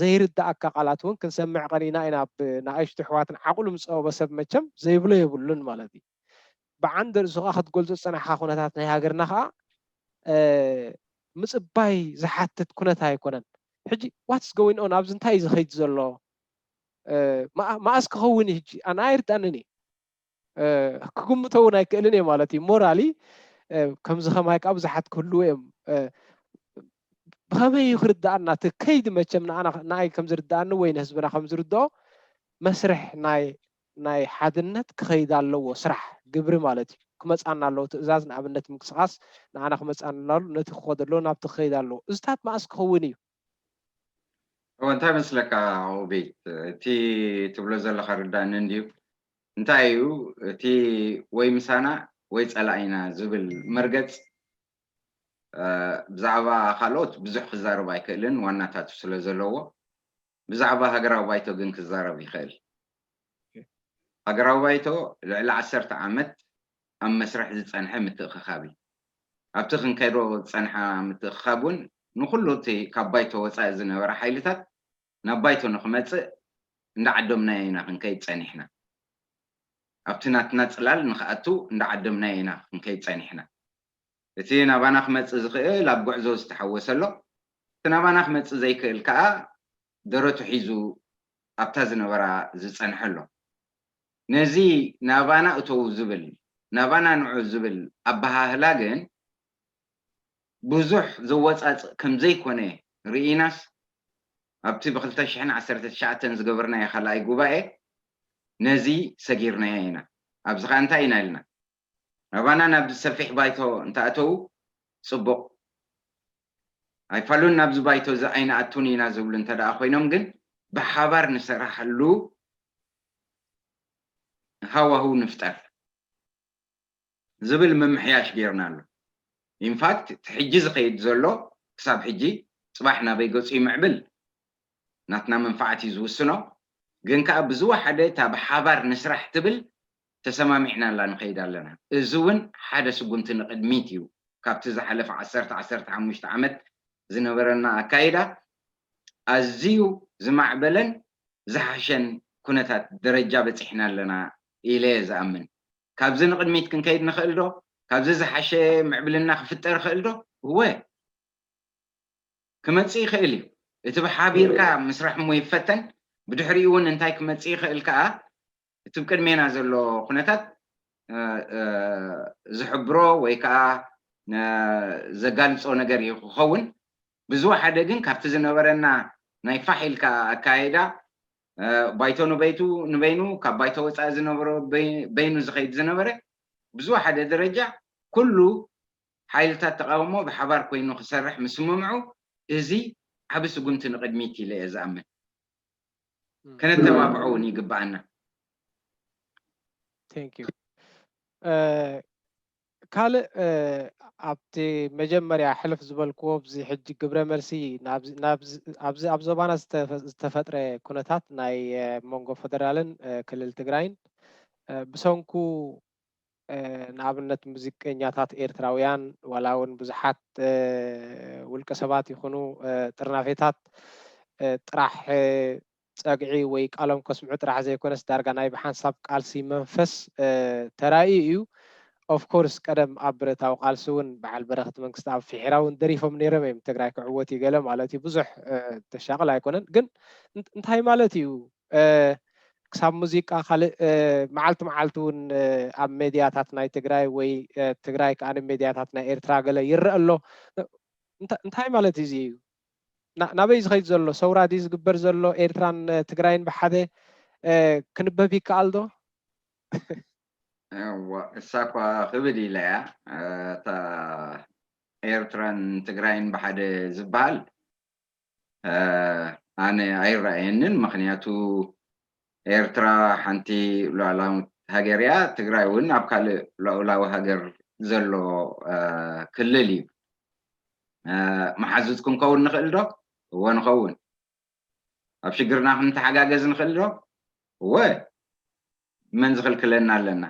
ዘይርዳእካ ቃላት እውን ክንሰምዕ ቀኒና ኢና። ብንኣሽቱ ኣሕዋትን ዓቕሉ ምፀበበ ሰብ መቸም ዘይብሎ የብሉን ማለት እዩ። ብዓንደ ርእሱ ከዓ ክትገልፆ ዝፀናሕካ ኩነታት ናይ ሃገርና ከዓ ምፅባይ ዝሓትት ኩነት ኣይኮነን። ሕጂ what's going on፣ ኣብዚ እንታይ እዩ ዝኸይድ ዘሎ? መኣስ ክኸውን እዩ ሕጂ? ኣነ ኣይርዳእንን እዩ። ክግምቶ እውን ኣይክእልን እየ ማለት እዩ። ሞራሊ ከምዚ ከማይ ከዓ ብዙሓት ክህልዉ እዮም። ብኸመይ እዩ ክርዳኣና እቲ ከይዲ? መቸም ንኣይ ከም ዝርዳኣኒ ወይ ንህዝብና ከም ዝርድኦ መስርሕ ናይ ናይ ሓድነት ክኸይድ ኣለዎ። ስራሕ ግብሪ ማለት እዩ። ክመፃና ኣለዎ ትእዛዝ፣ ንኣብነት ምንቅስቃስ ንዓና ክመፃና ኣሎ፣ ነቲ ክኸዶ ኣለዎ፣ ናብቲ ክኸይድ ኣለዎ። እዚታት መኣስ ክኸውን እዩ? እወ እንታይ መስለካ ውቤት፣ እቲ ትብሎ ዘለካ ርዳእኒ እንድዩ። እንታይ እዩ እቲ ወይ ምሳና ወይ ፀላኢና ዝብል መርገፅ ብዛዕባ ካልኦት ብዙሕ ክዛረብ ኣይክእልን፣ ዋናታቱ ስለ ዘለዎ። ብዛዕባ ሃገራዊ ባይቶ ግን ክዛረብ ይኽእል። ሃገራዊ ባይቶ ልዕሊ ዓሰርተ ዓመት ኣብ መስርሕ ዝፀንሐ ምትእኽኻብ እዩ። ኣብቲ ክንከዶ ዝፀንሓ ምትእኽኻብ እውን ንኩሉ እቲ ካብ ባይቶ ወፃኢ ዝነበረ ሓይልታት ናብ ባይቶ ንክመፅእ እንዳዓደምናዮ ኢና ክንከይድ ፀኒሕና። ኣብቲ ናትና ፅላል ንክኣቱ እንዳዓደምናዮ ኢና ክንከይድ ፀኒሕና። እቲ ናባና ክመፅእ ዝኽእል ኣብ ጉዕዞ ዝተሓወሰ ኣሎ። እቲ ናባና ክመፅእ ዘይክእል ከዓ ደረቱ ሒዙ ኣብታ ዝነበራ ዝፀንሐ ኣሎ። ነዚ ናባና እተው ዝብል፣ ናባና ንዑ ዝብል ኣበሃህላ ግን ብዙሕ ዘወፃፅእ ከም ዘይኮነ ርኢናስ፣ ኣብቲ ብክልተ ሽሕን ዓሰርተ ትሽዓተን ዝገበርናዮ ካልኣይ ጉባኤ ነዚ ሰጊርናዮ ኢና። ኣብዚ ከዓ እንታይ ኢና ኢልና? ናባና ናብ ሰፊሕ ባይቶ እንተኣተዉ ፅቡቕ፣ ኣይፋሉን ናብዚ ባይቶ እዚ ኣይንኣቱን ኢና ዝብሉ እንተ ደኣ ኮይኖም ግን ብሓባር ንሰራሓሉ ሃዋህው ንፍጠር ዝብል ምምሕያሽ ጌርና ኣሎ። ኢንፋክት እቲ ሕጂ ዝኸይድ ዘሎ ክሳብ ሕጂ ፅባሕ ናበይ ገፁ ይምዕብል ናትና መንፋዓት እዩ ዝውስኖ። ግን ከዓ ብዝወሓደ እታ ብሓባር ንስራሕ ትብል ተሰማሚዕናላ ንኸይድ ኣለና። እዚ እውን ሓደ ስጉምቲ ንቕድሚት እዩ። ካብቲ ዝሓለፈ ዓሰርተ ዓሰርተ ሓሙሽተ ዓመት ዝነበረና ኣካይዳ ኣዝዩ ዝማዕበለን ዝሓሸን ኩነታት ደረጃ በፂሕና ኣለና ኢለ እየ ዝኣምን። ካብዚ ንቕድሚት ክንከይድ ንኽእል ዶ? ካብዚ ዝሓሸ ምዕብልና ክፍጠር ይኽእል ዶ? እወ፣ ክመፅእ ይኽእል እዩ። እቲ ብሓቢርካ ምስራሕ እሞ ይፈተን። ብድሕሪኡ እውን እንታይ ክመፅእ ይኽእል ከዓ እቲ ብቅድሜና ዘሎ ኩነታት ዝሕብሮ ወይ ከዓ ዘጋልፆ ነገር እዩ ክኸውን። ብዝወሓደ ግን ካብቲ ዝነበረና ናይ ፋሕ ኢልካ ኣካይዳ ባይቶ ንበይቱ ንበይኑ ካብ ባይቶ ወፃኢ ዝነበሮ በይኑ ዝኸይድ ዝነበረ ብዝወሓደ ደረጃ ኩሉ ሓይልታት ተቃውሞ ብሓባር ኮይኑ ክሰርሕ ምስምምዑ እዚ ዓቢ ስጉምቲ ንቕድሚት ኢለ እየ ዝኣምን። ከነተባብዖ እውን ይግብኣና። ካልእ ኣብቲ መጀመርያ ሕልፍ ዝበልክዎ ኣብዚ ሕጂ ግብረ መልሲ ኣብዚ ኣብ ዞባና ዝተፈጥረ ኩነታት ናይ መንጎ ፈደራልን ክልል ትግራይን ብሰንኩ ንኣብነት ሙዚቀኛታት ኤርትራውያን ዋላ እውን ብዙሓት ውልቀ ሰባት ይኹኑ ጥርናፌታት ጥራሕ ፀግዒ ወይ ቃሎም ከስምዑ ጥራሕ ዘይኮነስ ዳርጋ ናይ ብሓንሳብ ቃልሲ መንፈስ ተራእዩ እዩ። ኦፍኮርስ ቀደም ኣብ ብረታዊ ቃልሲ እውን በዓል በረኸት መንግስቲ ኣብ ፊሒራ እውን ደሪፎም ነይሮም እዮም ትግራይ ክዕወት እዩ ገለ ማለት እዩ። ብዙሕ ተሻቕል ኣይኮነን ግን እንታይ ማለት እዩ? ክሳብ ሙዚቃ ካልእ መዓልቲ መዓልቲ እውን ኣብ ሜድያታት ናይ ትግራይ ወይ ትግራይ ከዓ ሜድያታት ናይ ኤርትራ ገለ ይረአ ኣሎ። እንታይ ማለት እዩ እዚ እዩ? ናበይ ዝኸይድ ዘሎ ሰውራ ድዩ ዝግበር ዘሎ? ኤርትራን ትግራይን ብሓደ ክንበብ ይከኣል ዶ? እዋ እሳ እኳ ክብል ኢለ እያ እታ ኤርትራን ትግራይን ብሓደ ዝበሃል ኣነ ኣይረኣየንን። ምኽንያቱ ኤርትራ ሓንቲ ሉዓላዊት ሃገር እያ። ትግራይ እውን ኣብ ካልእ ልዑላዊ ሃገር ዘሎ ክልል እዩ። መሓዙት ክንከውን ንኽእል ዶ? እወ ንኸውን። ኣብ ሽግርና ክንተሓጋገዝ ንኽእል ዶ? እወ፣ መን ዝኽልክለና ኣለና?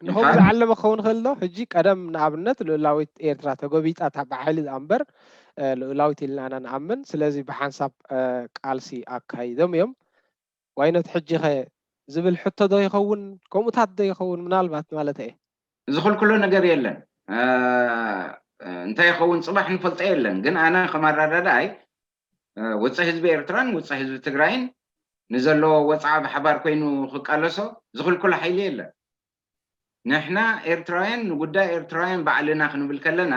ንኸምኡ ዝዓለመ ክኸውን ይኽእል ዶ? ሕጂ ቀደም ንኣብነት ልኡላዊት ኤርትራ ተጎቢጣ እታ ብሓይሊ ዝኣ እምበር ልኡላዊት ኢልና ኢና ንኣምን። ስለዚ ብሓንሳብ ቃልሲ ኣካይዶም እዮም። ዋይነት ሕጂ ኸ ዝብል ሕቶ ዶ ይኸውን? ከምኡታት ዶ ይኸውን? ምናልባት ማለት እየ። ዝኽልክሎ ነገር የለን። እንታይ ይኸውን ጽባሕ ንፈልጦ የለን። ግን ኣነ ከም ኣረዳድኣይ ውፅዕ ህዝቢ ኤርትራን ውፅዕ ህዝቢ ትግራይን ንዘለዎ ወፅዓ ብሓባር ኮይኑ ክቃለሶ ዝኽልክሎ ሓይሊ የለን። ንሕና ኤርትራውያን ንጉዳይ ኤርትራውያን ባዕልና ክንብል ከለና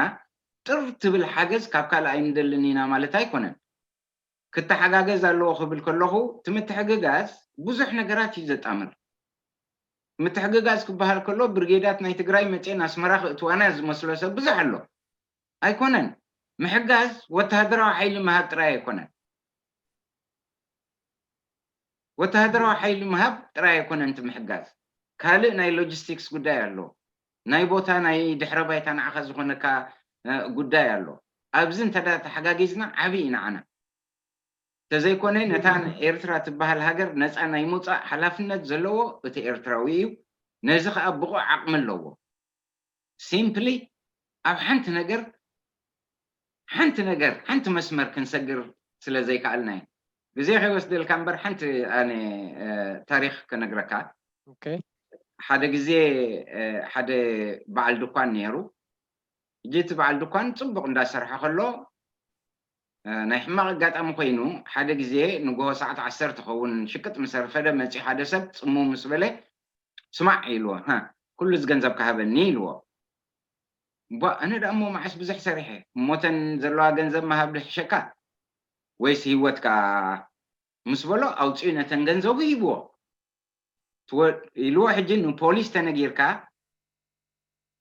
ጥር ትብል ሓገዝ ካብ ካልእ ኣይንደልን ኢና ማለት ኣይኮነን። ክተሓጋገዝ ኣለዎ ክብል ከለኹ እቲ ምትሕግጋዝ ብዙሕ ነገራት እዩ ዘጣምር። ምትሕግጋዝ ክበሃል ከሎ ብርጌዳት ናይ ትግራይ መፅኤን ኣስመራ ክእትዋና ዝመስሎ ሰብ ብዙሕ ኣሎ። ኣይኮነን። ምሕጋዝ ወተሃደራዊ ሓይሊ ምሃብ ጥራይ ኣይኮነን። ወተሃደራዊ ሓይሊ ምሃብ ጥራይ ኣይኮነን እቲ ምሕጋዝ። ካልእ ናይ ሎጂስቲክስ ጉዳይ ኣሎ። ናይ ቦታ ናይ ድሕረ ባይታ ንዓኻ ዝኾነካ ጉዳይ ኣሎ። ኣብዚ እንተ ተሓጋጊዝና ዓብዪ እዩ ንዓና። ተዘይኮነ ነታ ኤርትራ ትበሃል ሃገር ነፃ ናይ ምውፃእ ሓላፍነት ዘለዎ እቲ ኤርትራዊ እዩ። ነዚ ከዓ ብቑዕ ዓቕሚ ኣለዎ። ሲምፕሊ ኣብ ሓንቲ ነገር ሓንቲ ነገር ሓንቲ መስመር ክንሰግር ስለ ዘይከኣልና እዩ። ግዜ ከይወስደልካ እምበር ሓንቲ ኣነ ታሪክ ከነግረካ። ሓደ ግዜ ሓደ በዓል ድኳን ነይሩ። ሕጂ እቲ በዓል ድኳን ፅቡቅ እንዳሰርሐ ከሎ ናይ ሕማቅ ኣጋጣሚ ኮይኑ ሓደ ግዜ ንጎሆ ሰዓት ዓሰርተ ኸውን ሽቅጥ ምስ ኣርፈደ መፂኡ ሓደ ሰብ ፅምው ምስ በለ ስማዕ ኢልዎ። ኩሉ እዚ ገንዘብ ክሃበኒ ኢልዎ። ቧ ኣነ ደኣ እሞ መዓስ ብዙሕ ሰሪሐ እሞተን ዘለዋ ገንዘብ ምሃብ ድሕሸካ ወይስ ህይወትካ ምስ በሎ ኣውፅኡ ነተን ገንዘቡ ሂብዎ። ኢልዎ ሕጂ ንፖሊስ ተነጊርካ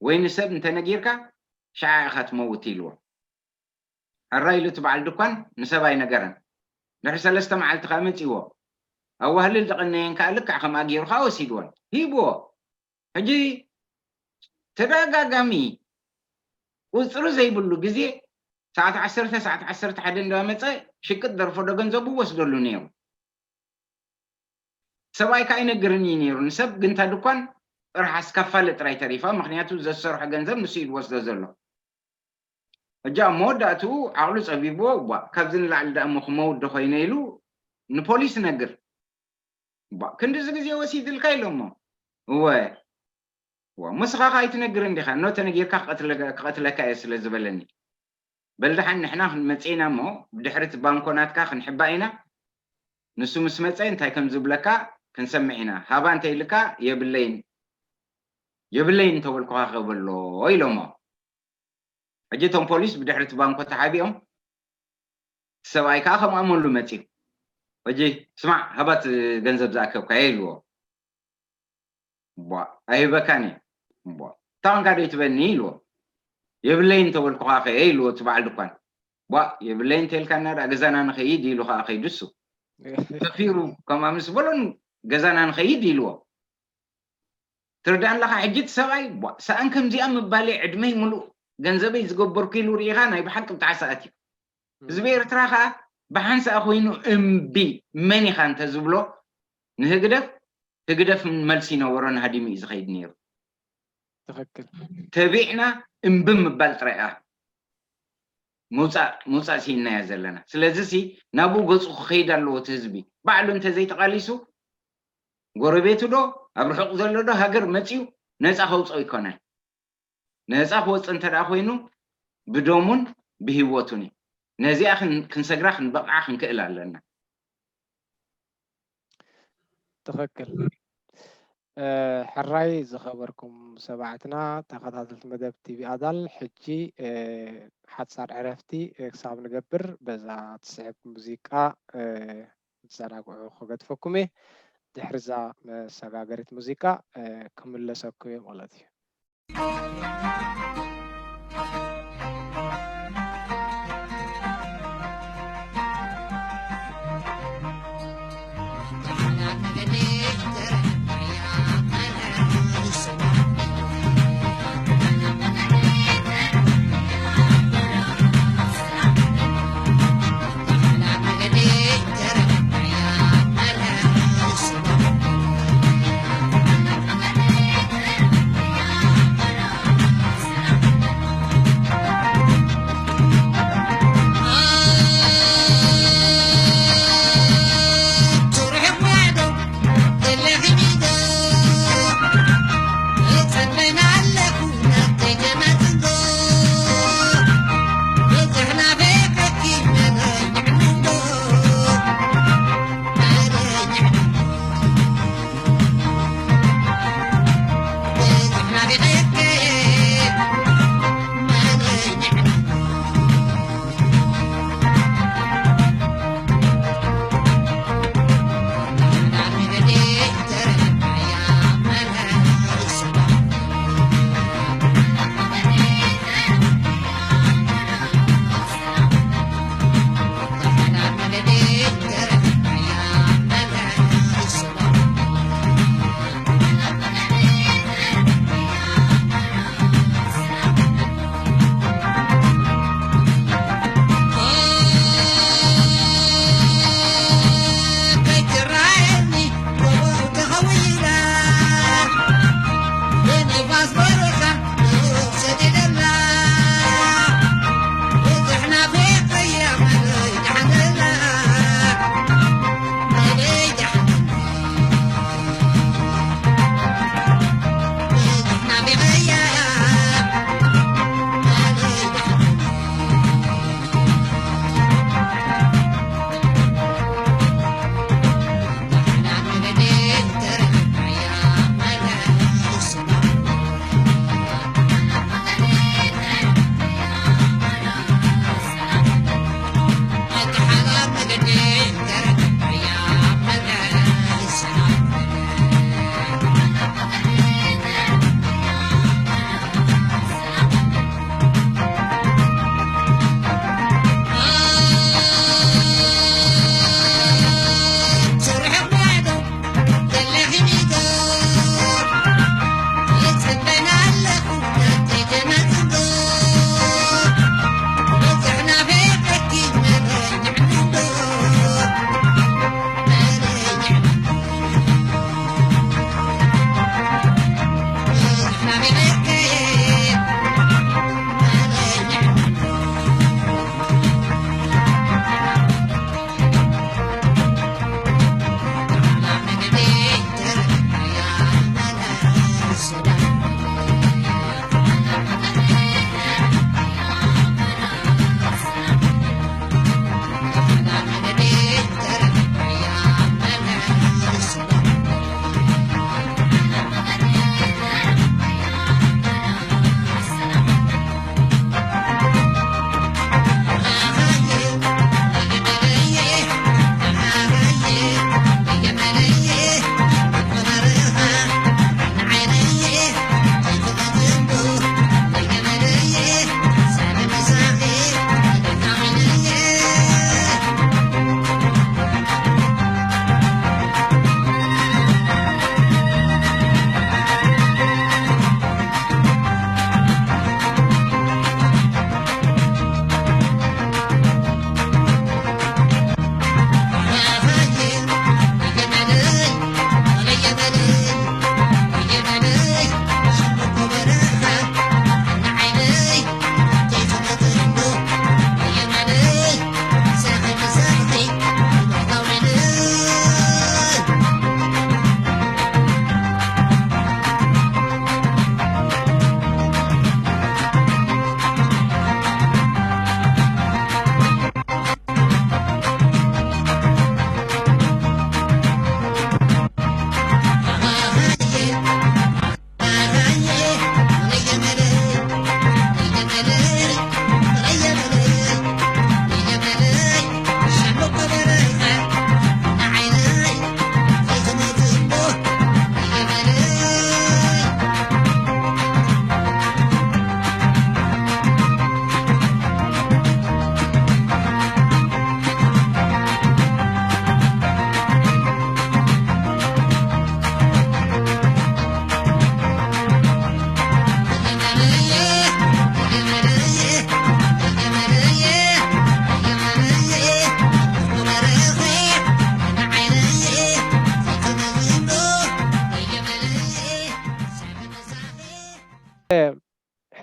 ወይ ንሰብ እንተነጊርካ ሸዓ ኢኻ ትመውት ኢልዎ። ሕራይ ኢሉ እቲ በዓል ድኳን ንሰብ ኣይነገረን። ድሕሪ ሰለስተ መዓልቲ ከዓ መፂዎ። ኣዋህልል ደቐነየን ከዓ ልክዕ ከምኣ ገይሩ ከዓ ወሲድወን ሂብዎ። ሕጂ ተደጋጋሚ ቁፅሪ ዘይብሉ ግዜ ሰዓት ዓሰርተ ሰዓት ዓሰርተ ሓደ እንዳመፀ ሽቅጥ ደርፎዶ ገንዘቡ ወስደሉ ነይሩ። ሰብኣይ ከዓ ኣይነግርን እዩ ነይሩ ንሰብ ግንታ ድኳን ጥራሕ ኣስካፋለ ጥራይ ተሪፋ። ምክንያቱ ዘሰርሖ ገንዘብ ንሱ እዩ ዝወስዶ ዘሎ። እጃ ኣብ መወዳእትኡ ዓቕሉ ጸቢብዎ፣ ቧእ፣ ካብዚ ንላዕሊ ደኣ እሞ ክመውት ዶ ኮይነ ኢሉ ንፖሊስ ነግር። ቧእ፣ ክንድዚ ግዜ ወሲድልካ ኢሎሞ። እወ። እወ፣ ንስኻ ከ ኣይትነግርን ዲኻ? እኖ ተነጊርካ ክቐትለካ እየ ስለ ዝበለኒ። በል ደሓን ንሕና ክንመጽእ ኢና እሞ ብድሕሪ እቲ ባንኮ ናትካ ክንሕባእ ኢና። ንሱ ምስ መጸ እንታይ ከም ዝብለካ ክንሰምዕ ኢና። ሃባ እንተ ኢልካ የብለይን የብለይን እንተበልኩኻ ከበሎ ኢሎሞ። ሕጂ እቶም ፖሊስ ብድሕሪ እቲ ባንኮ ተሓቢኦም እቲ ሰብኣይ ከዓ ከም ኣመሉ መፅዩ። ሕጂ ስማዕ ሃባት ገንዘብ ዝኣከብካዮ ኢልዎ። ቧ ኣይህበካን እየ። ቧ ታንካ ዶ ትበኒ ኢልዎ። የብለይ እንተበልኩኻ ከ ኢልዎ እቲ በዓል ድኳን። ቧ የብለይ እንተልካና ደኣ ገዛና ንኸይድ ኢሉ ከዓ ከይዱ እሱ ሰፊሩ ከምኣ ምስ በሎን ገዛና ንኸይድ ኢልዎ። ትርዳእ ኣለኻ ሕጂ እቲ ሰብኣይ ቧ ሰኣን ከምዚኣ ምባለይ ዕድመይ ሙሉእ ገንዘበይ ዝገበርኩ ኢሉ ርኢኻ ናይ ብሓቂ ብጣዕ ሰኣት እዩ። ህዝቢ ኤርትራ ከዓ ብሓንሳእ ኮይኑ እምቢ መን ኢኻ እንተዝብሎ ንህግደፍ ህግደፍ መልሲ ይነበሮ ንሃዲሙ እዩ ዝኸይድ ነይሩ። ትኽክል። ተቢዕና እምቢ ምባል ጥራይ እያ ምውፃእ ምውፃእ ስኢንናዮ ዘለና። ስለዚ ሲ ናብኡ ገፁ ክኸይድ ኣለዎ እቲ ህዝቢ። ባዕሉ እንተዘይተቓሊሱ ጎረቤቱ ዶ ኣብ ርሑቕ ዘሎ ዶ ሃገር መፂኡ ነፃ ከውፅኦ ኣይኮነን። ነፃ ክወፅእ እንተ ደኣ ኮይኑ ብደሙን ብህይወቱን እዩ። ነዚኣ ክን- ክንሰግራ ክንበቕዓ ክንክእል ኣለና። ትኽክል። ሕራይ ዝኸበርኩም ሰማዕትና ተኸታተልቲ መደብ ቲቪ ኣዳል፣ ሕጂ ሓጻር ዕረፍቲ ክሳብ ንገብር በዛ ትስዕብ ሙዚቃ ክትዘናግዑ ክገድፈኩም እየ። ድሕሪ እዛ መሰጋገሪት ሙዚቃ ክምለሰኩም እየ ማለት እዩ።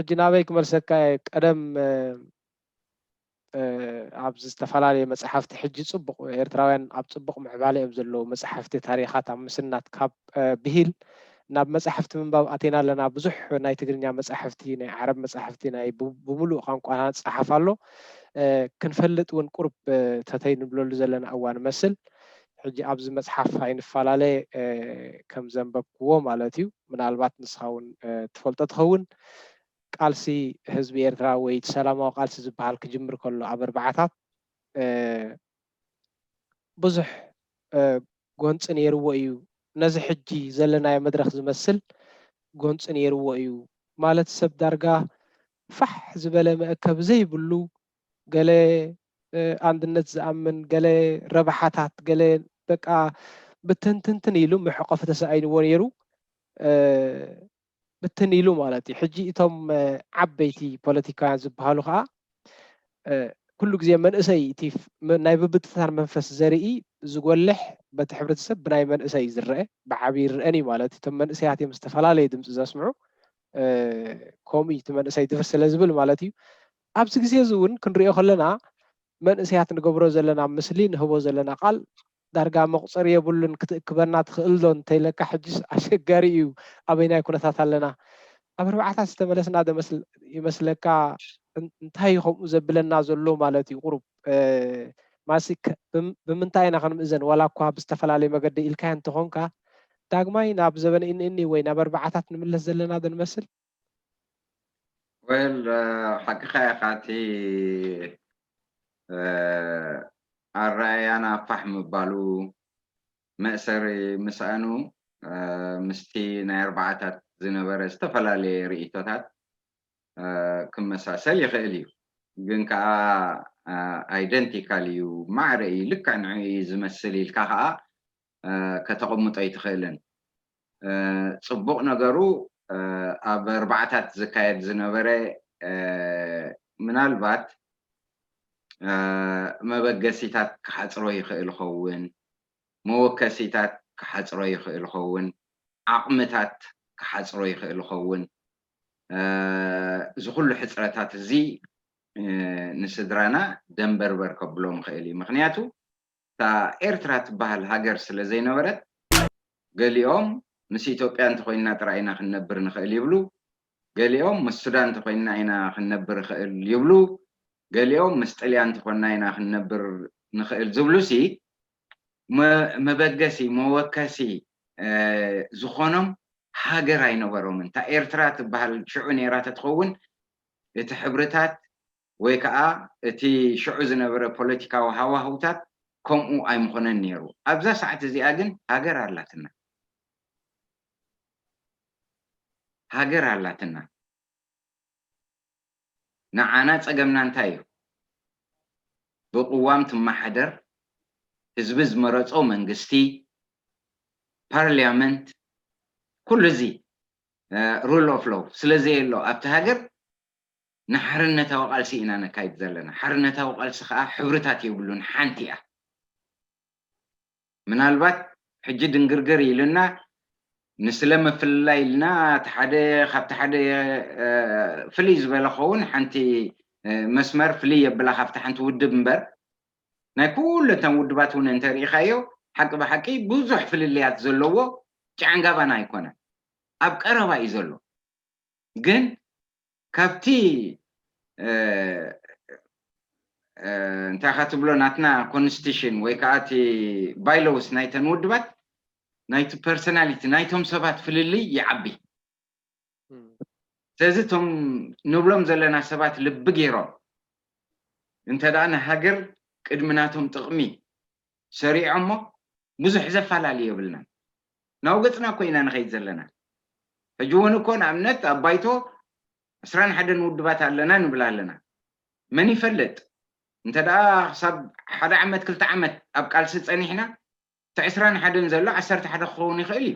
ሕጂ ናበይ ክመልሰካ እየ? ቀደም ኣብዚ ዝተፈላለዩ መፅሓፍቲ ሕጂ ፅቡቕ ኤርትራውያን ኣብ ፅቡቕ ምዕባለ እዮም ዘለዉ። መፅሓፍቲ ታሪኻት ኣብ ምስናት ካብ ብሂል ናብ መፅሓፍቲ ምንባብ ኣቴና ኣለና። ብዙሕ ናይ ትግርኛ መፅሓፍቲ፣ ናይ ዓረብ መፅሓፍቲ፣ ናይ ብምሉእ ቋንቋና ዝፀሓፍ ኣሎ። ክንፈልጥ እውን ቁርብ ተተይ ንብለሉ ዘለና እዋን መስል። ሕጂ ኣብዚ መፅሓፍ ኣይንፈላለ ከም ዘንበብክዎ ማለት እዩ። ምናልባት ንስኻ እውን ትፈልጦ ትኸውን። ቃልሲ ህዝቢ ኤርትራ ወይ እቲ ሰላማዊ ቃልሲ ዝበሃል ክጅምር ከሎ ኣብ ኣርባዓታት ብዙሕ ጎንፂ ነይርዎ እዩ። ነዚ ሕጂ ዘለናዮ መድረኽ ዝመስል ጎንፂ ነይርዎ እዩ። ማለት ሰብ ዳርጋ ፋሕ ዝበለ መእከቢ ዘይብሉ፣ ገለ ኣንድነት ዝኣምን፣ ገለ ረብሓታት፣ ገለ በቃ ብትንትንትን ኢሉ መሕቆፊ ተሳኢንዎ ነይሩ። ብትን ኢሉ ማለት እዩ። ሕጂ እቶም ዓበይቲ ፖለቲካውያን ዝበሃሉ ከዓ ኩሉ ግዜ መንእሰይ እቲ ናይ ብብትታን መንፈስ ዘርኢ ዝጎልሕ በቲ ሕብረተሰብ ብናይ መንእሰይ እዩ ዝረአ፣ ብዓብዪ ይረአን እዩ ማለት እዩ። እቶም መንእሰያት እዮም ዝተፈላለየ ድምፂ ዘስምዑ። ከምኡ እቲ መንእሰይ ድፍር ስለ ዝብል ማለት እዩ። ኣብዚ ግዜ እዚ እውን ክንሪኦ ከለና መንእሰያት ንገብሮ ዘለና ምስሊ፣ ንህቦ ዘለና ቃል ዳርጋ መቑፀሪ የብሉን። ክትእክበና ትኽእል ዶ እንተይለካ ሕጅስ ኣሸጋሪ እዩ። ኣበይናይ ኩነታት ኣለና? ኣብ ኣርባዓታት ዝተመለስና ዶ መስል- ይመስለካ? እን- እንታይ እዩ ከምኡ ዘብለና ዘሎ ማለት እዩ? ቁሩብ ማሲ ብምንታይ ኢና ክንምእዘን? ዋላ እኳ ብዝተፈላለየ መገዲ ኢልካዮ እንተኾንካ፣ ዳግማይ ናብ ዘበነ እኒ እኒ ወይ ናብ ኣርባዓታት ንምለስ ዘለና ዶ ንመስል? ወል ሓቅኻ ኢኻ። እቲ ኣረኣእያና ፋሕ ምባሉ፣ መእሰሪ ምስኣኑ ምስቲ ናይ ኣርባዓታት ዝነበረ ዝተፈላለየ ርእይቶታት ክመሳሰል ይኽእል እዩ። ግን ከዓ ኣይደንቲካል እዩ፣ ማዕረ እዩ፣ ልክዕ ንዕኡ እዩ ዝመስል ኢልካ ከዓ ከተቐምጦ ኣይትኽእልን። ፅቡቕ ነገሩ ኣብ ኣርባዕታት ዝካየድ ዝነበረ ምናልባት መበገሲታት ክሓፅሮ ይኽእል ኸውን፣ መወከሲታት ክሓፅሮ ይኽእል ኸውን፣ ዓቕምታት ክሓፅሮ ይኽእል ኸውን። እዚ ኩሉ ሕፅረታት እዚ ንስድራና ደንበርበር ከብሎም ይኽእል እዩ። ምክንያቱ እታ ኤርትራ ትበሃል ሃገር ስለ ዘይነበረት፣ ገሊኦም ምስ ኢትዮጵያ እንተኾይንና ጥራይ ኢና ክንነብር ንኽእል ይብሉ፣ ገሊኦም ምስ ሱዳን እንተኾይንና ኢና ክንነብር ንኽእል ይብሉ፣ ገሊኦም ምስ ጥልያን እንተኾንና ኢና ክንነብር ንኽእል ዝብሉሲ መበገሲ መወከሲ ዝኾኖም ሃገር ኣይነበሮምን። እታ ኤርትራ ትበሃል ሽዑ ነይራ ተትኸውን እቲ ሕብርታት ወይ ከዓ እቲ ሽዑ ዝነበረ ፖለቲካዊ ሃዋህውታት ከምኡ ኣይምኾነን ነይሩ። ኣብዛ ሰዓት እዚኣ ግን ሃገር ኣላትና፣ ሃገር ኣላትና። ንዓና ፀገምና እንታይ እዩ? ብቅዋም ትመሓደር፣ ህዝቢ ዝመረፆ መንግስቲ፣ ፓርሊያመንት፣ ኩሉ እዚ ሩል ኦፍ ሎው ስለ ዘየሎ ኣብቲ ሃገር ንሓርነታዊ ቃልሲ ኢና ነካይድ ዘለና። ሓርነታዊ ቃልሲ ከዓ ሕብርታት የብሉን፣ ሓንቲ እያ። ምናልባት ሕጂ ድንግርግር ኢሉና ንስለ ምፍልላይ ኢልና እቲ ሓደ ካብቲ ሓደ ፍልይ ዝበለ ክኸውን ሓንቲ መስመር ፍልይ የብላ ካብቲ ሓንቲ ውድብ እምበር ናይ ኩሉ እተን ውድባት እውን እንተርኢኻዮ ሓቂ ብሓቂ ብዙሕ ፍልልያት ዘለዎ ጫዕንጋባና ኣይኮነን። ኣብ ቀረባ እዩ ዘሎ። ግን ካብቲ እንታይ ካ ትብሎ ናትና ኮንስቲሽን ወይ ከዓ እቲ ባይሎውስ ናይተን ውድባት ናይቲ ፐርሶናሊቲ ናይቶም ሰባት ፍልልይ ይዓቢ። ስለዚ እቶም ንብሎም ዘለና ሰባት ልቢ ገይሮም እንተ ደኣ ንሃገር ቅድሚ ናቶም ጥቕሚ ሰሪዖሞ ብዙሕ ዘፈላለዩ የብልናን። ናብ ገፅና እኮ ኢና ንኸይድ ዘለና። ሕጂ እውን እኮ ንኣብነት ኣብ ባይቶ ዕስራን ሓደን ውድባት ኣለና ንብል ኣለና። መን ይፈልጥ እንተ ደኣ ክሳብ ሓደ ዓመት ክልተ ዓመት ኣብ ቃልሲ ፀኒሕና እቲ ዕስራን ሓደን ዘሎ ዓሰርተ ሓደ ክኸውን ይኽእል እዩ።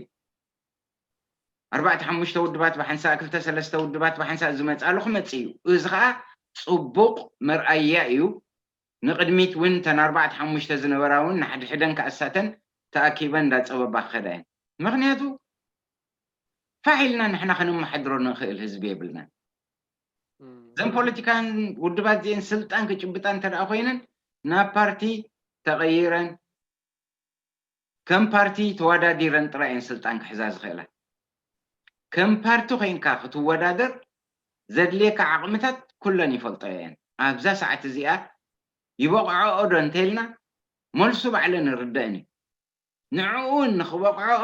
ኣርባዕተ ሓሙሽተ ውድባት ብሓንሳእ ክልተ ሰለስተ ውድባት ብሓንሳእ ዝመፅኣሉ ክመፅእ እዩ። እዚ ከዓ ፅቡቕ መርኣያ እዩ። ንቕድሚት እውን እተን ኣርባዕተ ሓሙሽተ ዝነበራ እውን ንሓድሕደን ክኣሳተን ተኣኪበን እንዳፀበባ ክኸዳ እየን። ምኽንያቱ ፋሕ ኢልና ንሕና ከነመሓድሮ ንኽእል ህዝቢ የብልናን። እዘን ፖለቲካን ውድባት እዚአን ስልጣን ክጭብጣ እንተ ደኣ ኮይነን ናብ ፓርቲ ተቐይረን ከም ፓርቲ ተወዳዲረን ጥራይ እየን ስልጣን ክሕዛ ዝኽእላ። ከም ፓርቲ ኮይንካ ክትወዳደር ዘድልየካ ዓቕምታት ኩለን ይፈልጦ እየን። ኣብዛ ሰዓት እዚኣ ይበቕዖኦ ዶ እንተኢልና መልሱ ባዕለን ይርደእን እዩ። ንዕኡ እውን ንኽበቕዖኦ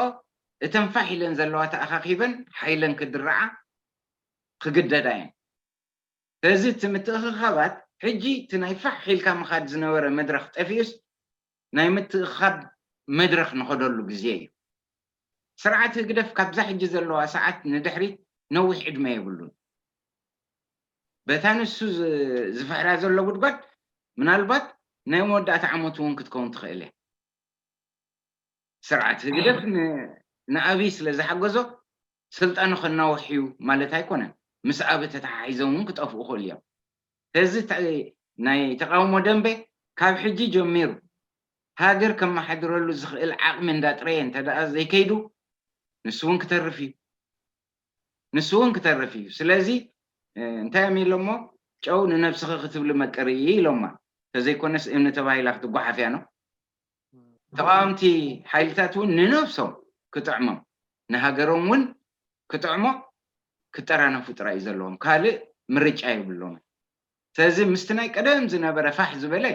እተን ፋሕ ኢለን ዘለዋ ተኣኻኺበን ሓይለን ክድርዓ ክግደዳ እየን። ስለዚ እቲ ምትእኽኻባት ሕጂ እቲ ናይ ፋሕ ኢልካ ምኻድ ዝነበረ መድረኽ ጠፊኡስ ናይ ምትእኽኻብ መድረኽ ንኸደሉ ግዜ እዩ። ስርዓት ህግደፍ ካብዛ ሕጂ ዘለዋ ሰዓት ንድሕሪት ነዊሕ ዕድመ የብሉን። በታ ንሱ ዝፍሕራ ዘሎ ጉድጓድ ምናልባት ናይ መወዳእታ ዓመት እውን ክትከውን ትኽእል እያ። ስርዓት ህግደፍ ንኣብይ ስለ ዝሓገዞ ስልጣኑ ከናውሕ እዩ ማለት ኣይኮነን። ምስ ኣብ ተተሓሒዞም እውን ክጠፍኡ ክእሉ እዮም። ስለዚ ናይ ተቃውሞ ደንበ ካብ ሕጂ ጀሚሩ ሃገር ከመሓድረሉ ዝኽእል ዓቕሚ እንዳጥረየ እንተ ደኣ ዘይከይዱ ንሱ እውን ክተርፍ እዩ። ንሱ እውን ክተርፍ እዩ። ስለዚ እንታይ እዮም ኢሎሞ ጨው ንነብስኺ ክትብሊ መቀሪ እዩ ኢሎማ። ተዘይኮነስ እምኒ ተባሂላ ክትጓሓፍ እያ ነው። ተቃወምቲ ሓይልታት እውን ንነብሶም ክጥዕሞም ንሃገሮም እውን ክጥዕሞ ክጠራነፉ ጥራይ እዩ ዘለዎም። ካልእ ምርጫ የብሎምን። ስለዚ ምስቲ ናይ ቀደም ዝነበረ ፋሕ ዝበለ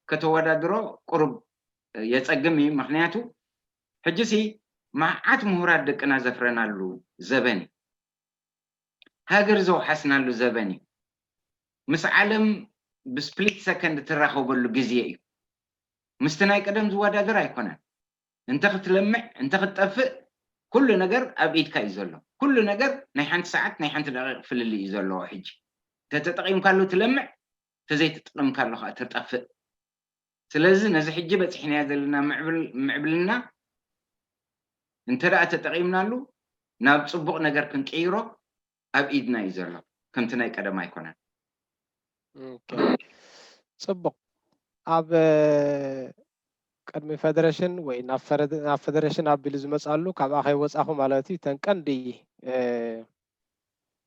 ከተወዳድሮ ቁሩብ የጸግም እዩ። ምክንያቱ ሕጂሲ መዓት ምሁራት ደቅና ዘፍረናሉ ዘበን እዩ። ሃገር ዘውሓስናሉ ዘበን እዩ። ምስ ዓለም ብስፕሊት ሰከንድ ትራኸበሉ ግዜ እዩ። ምስቲ ናይ ቀደም ዝወዳደር ኣይኮነን። እንተ ክትለምዕ እንተ ክትጠፍእ ኩሉ ነገር ኣብ ኢድካ እዩ ዘሎ። ኩሉ ነገር ናይ ሓንቲ ሰዓት ናይ ሓንቲ ደቂቕ ፍልልይ እዩ ዘለዎ። ሕጂ ተተጠቒምካሉ ትለምዕ፣ ተዘይተጠቒምካሉ ከዓ ትጠፍእ። ስለዚ ነዚ ሕጂ በፂሕናዮ ዘለና ምዕብልና እንተ ደኣ ተጠቒምናሉ ናብ ፅቡቕ ነገር ክንቅይሮ ኣብ ኢድና እዩ ዘሎ። ከምቲ ናይ ቀደም ኣይኮነን። ጽቡቕ። ኣብ ቅድሚ ፈደረሽን ወይ ናብ ፈደረሽን ኣቢሉ ዝመጻሉ ካብኣ ከይወጻኹ ማለት እዩ። ተን ቀንዲ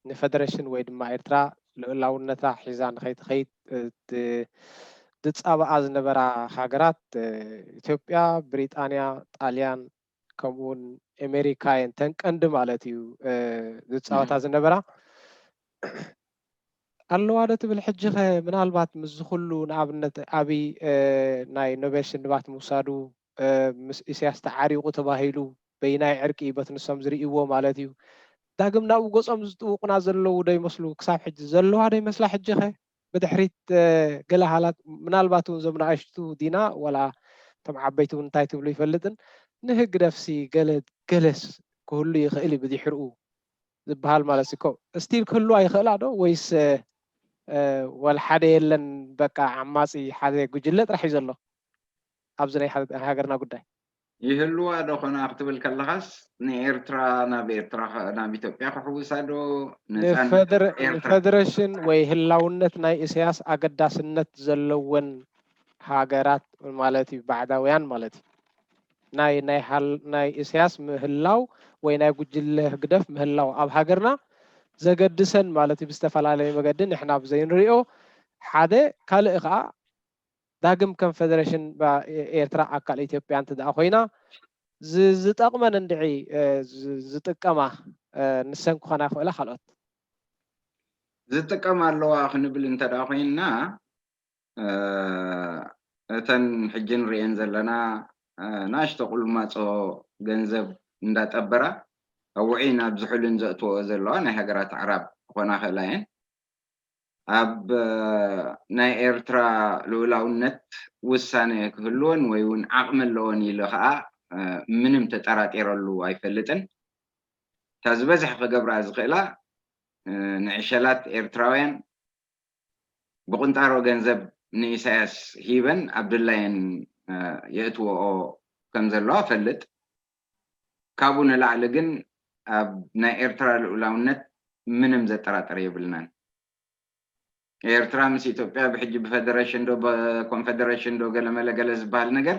ንፈደረሽን ወይ ድማ ኤርትራ ልኡላውነታ ሒዛ ንኸይትኸይድ ዝጻባኣ ዝነበራ ሃገራት ኢትዮጵያ፣ ብሪጣንያ፣ ጣልያን ከምኡ እውን ኤሜሪካ እየን ተን ቀንዲ ማለት እዩ ዝጻወታ ዝነበራ። ኣለዋ ዶ ትብል ሕጂ ኸ ምናልባት ምስዚ ኩሉ ንኣብነት ኣብይ ናይ ኖቤል ሽልማት ምውሳዱ ምስ ኢሳያስ ተዓሪቑ ተባሂሉ በይናይ ዕርቂ እዩ በቲ ንሶም ዝርእይዎ ማለት እዩ። ዳግም ናብኡ ገጾም ዝጥውቑና ዘለዉ ዶ ይመስሉ? ክሳብ ሕጂ ዘለዋ ዶ ይመስላ? ሕጂ ኸ ብድሕሪት ገለ ሃላት ምናልባት እውን እዞም ንኣሽቱ ዲና ዋላ እቶም ዓበይቲ እውን እንታይ ትብሉ ይፈልጥን ንህግደፍሲ ገለ ገለስ ክህሉ ይኽእል እዩ ብድሕርኡ ዝበሃል ማለት እኮ ስቲል ክህልዋ ይኽእላ ዶ ወይስ ዋላ ሓደ የለን በቃ ዓማፂ ሓደ ጉጅለ ጥራሕ እዩ ዘሎ ኣብዚ ናይ ሃገርና ጉዳይ? ይህልዋ ዶ ኾና ክትብል ከለኻስ ንኤርትራ ናብ ኤርትራ ናብ ኢትዮጵያ ክሕውሳ ዶ ንፈደረሽን ወይ ህላውነት ናይ ኢሳያስ ኣገዳስነት ዘለወን ሃገራት ማለት እዩ ባዕዳውያን ማለት እዩ ናይ ናይ ኢሳያስ ምህላው ወይ ናይ ጉጅለ ህግደፍ ምህላው ኣብ ሃገርና ዘገድሰን ማለት እዩ ብዝተፈላለየ መገዲ ንሕና ብዘይንሪኦ ሓደ ካልእ ከዓ ዳግም ከም ፈደረሽን ኤርትራ ኣካል ኢትዮጵያ እንተ ደኣ ኮይና ዝጠቕመን እንድዒ ዝጥቀማ ንሰን ክኾና ይኽእላ ካልኦት ዝጥቀማ ኣለዋ ክንብል እንተ ደኣ ኮይንና እተን ሕጂ ንሪኤን ዘለና ናሽቶ ቁልማፆ ገንዘብ እንዳጠበራ ኣብ ውዒ ናብ ዝሑልን ዘእትወኦ ዘለዋ ናይ ሃገራት ኣዕራብ ክኾና ክእላ እየን ኣብ ናይ ኤርትራ ልኡላውነት ውሳነ ክህልወን ወይ እውን ዓቕሚ ኣለወን ኢለ ከዓ ምንም ተጠራጢረሉ ኣይፈልጥን። እታ ዝበዝሕ ክገብራ ዝኽእላ ንዕሸላት ኤርትራውያን ብቁንጣሮ ገንዘብ ንኢሳያስ ሂበን ኣብ ድላየን የእትወኦ ከም ዘለዋ እፈልጥ። ካብኡ ንላዕሊ ግን ኣብ ናይ ኤርትራ ልኡላውነት ምንም ዘጠራጥር የብልናን። ኤርትራ ምስ ኢትዮጵያ ብሕጂ ብፈደረሽን ዶ ብኮንፈደረሽን ዶ ገለመለ ገለ ዝበሃል ነገር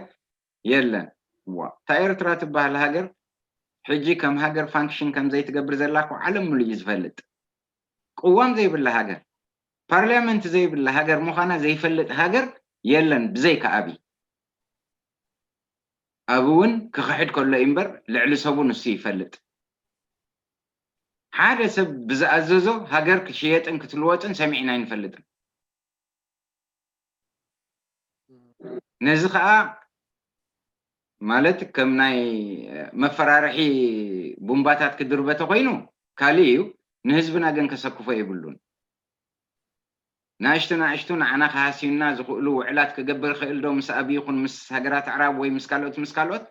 የለን። እዋ እታ ኤርትራ ትበሃል ሃገር ሕጂ ከም ሃገር ፋንክሽን ከም ዘይትገብር ዘላ እኮ ዓለም ሙሉ እዩ ዝፈልጥ። ቅዋም ዘይብላ ሃገር ፓርላመንት ዘይብላ ሃገር ምዃና ዘይፈልጥ ሃገር የለን ብዘይካ ኣብይ። ኣብይ እውን ክኽሕድ ከሎ እዩ እምበር ልዕሊ ሰቡ ንሱ ይፈልጥ። ሓደ ሰብ ብዝኣዘዞ ሃገር ክሽየጥን ክትልወጥን ሰሚዕና ኣይንፈልጥን። ነዚ ከዓ ማለት ከም ናይ መፈራርሒ ቡምባታት ክድርበ ተኮይኑ ካልእ እዩ። ንህዝብና ግን ከሰክፎ የብሉን። ናእሽቱ ናእሽቱ ንዓና ክሃስዩና ዝኽእሉ ውዕላት ክገብር ይኽእል ዶ? ምስ ኣብይ ይኹን ምስ ሃገራት ኣዕራብ ወይ ምስ ካልኦት ምስ ካልኦት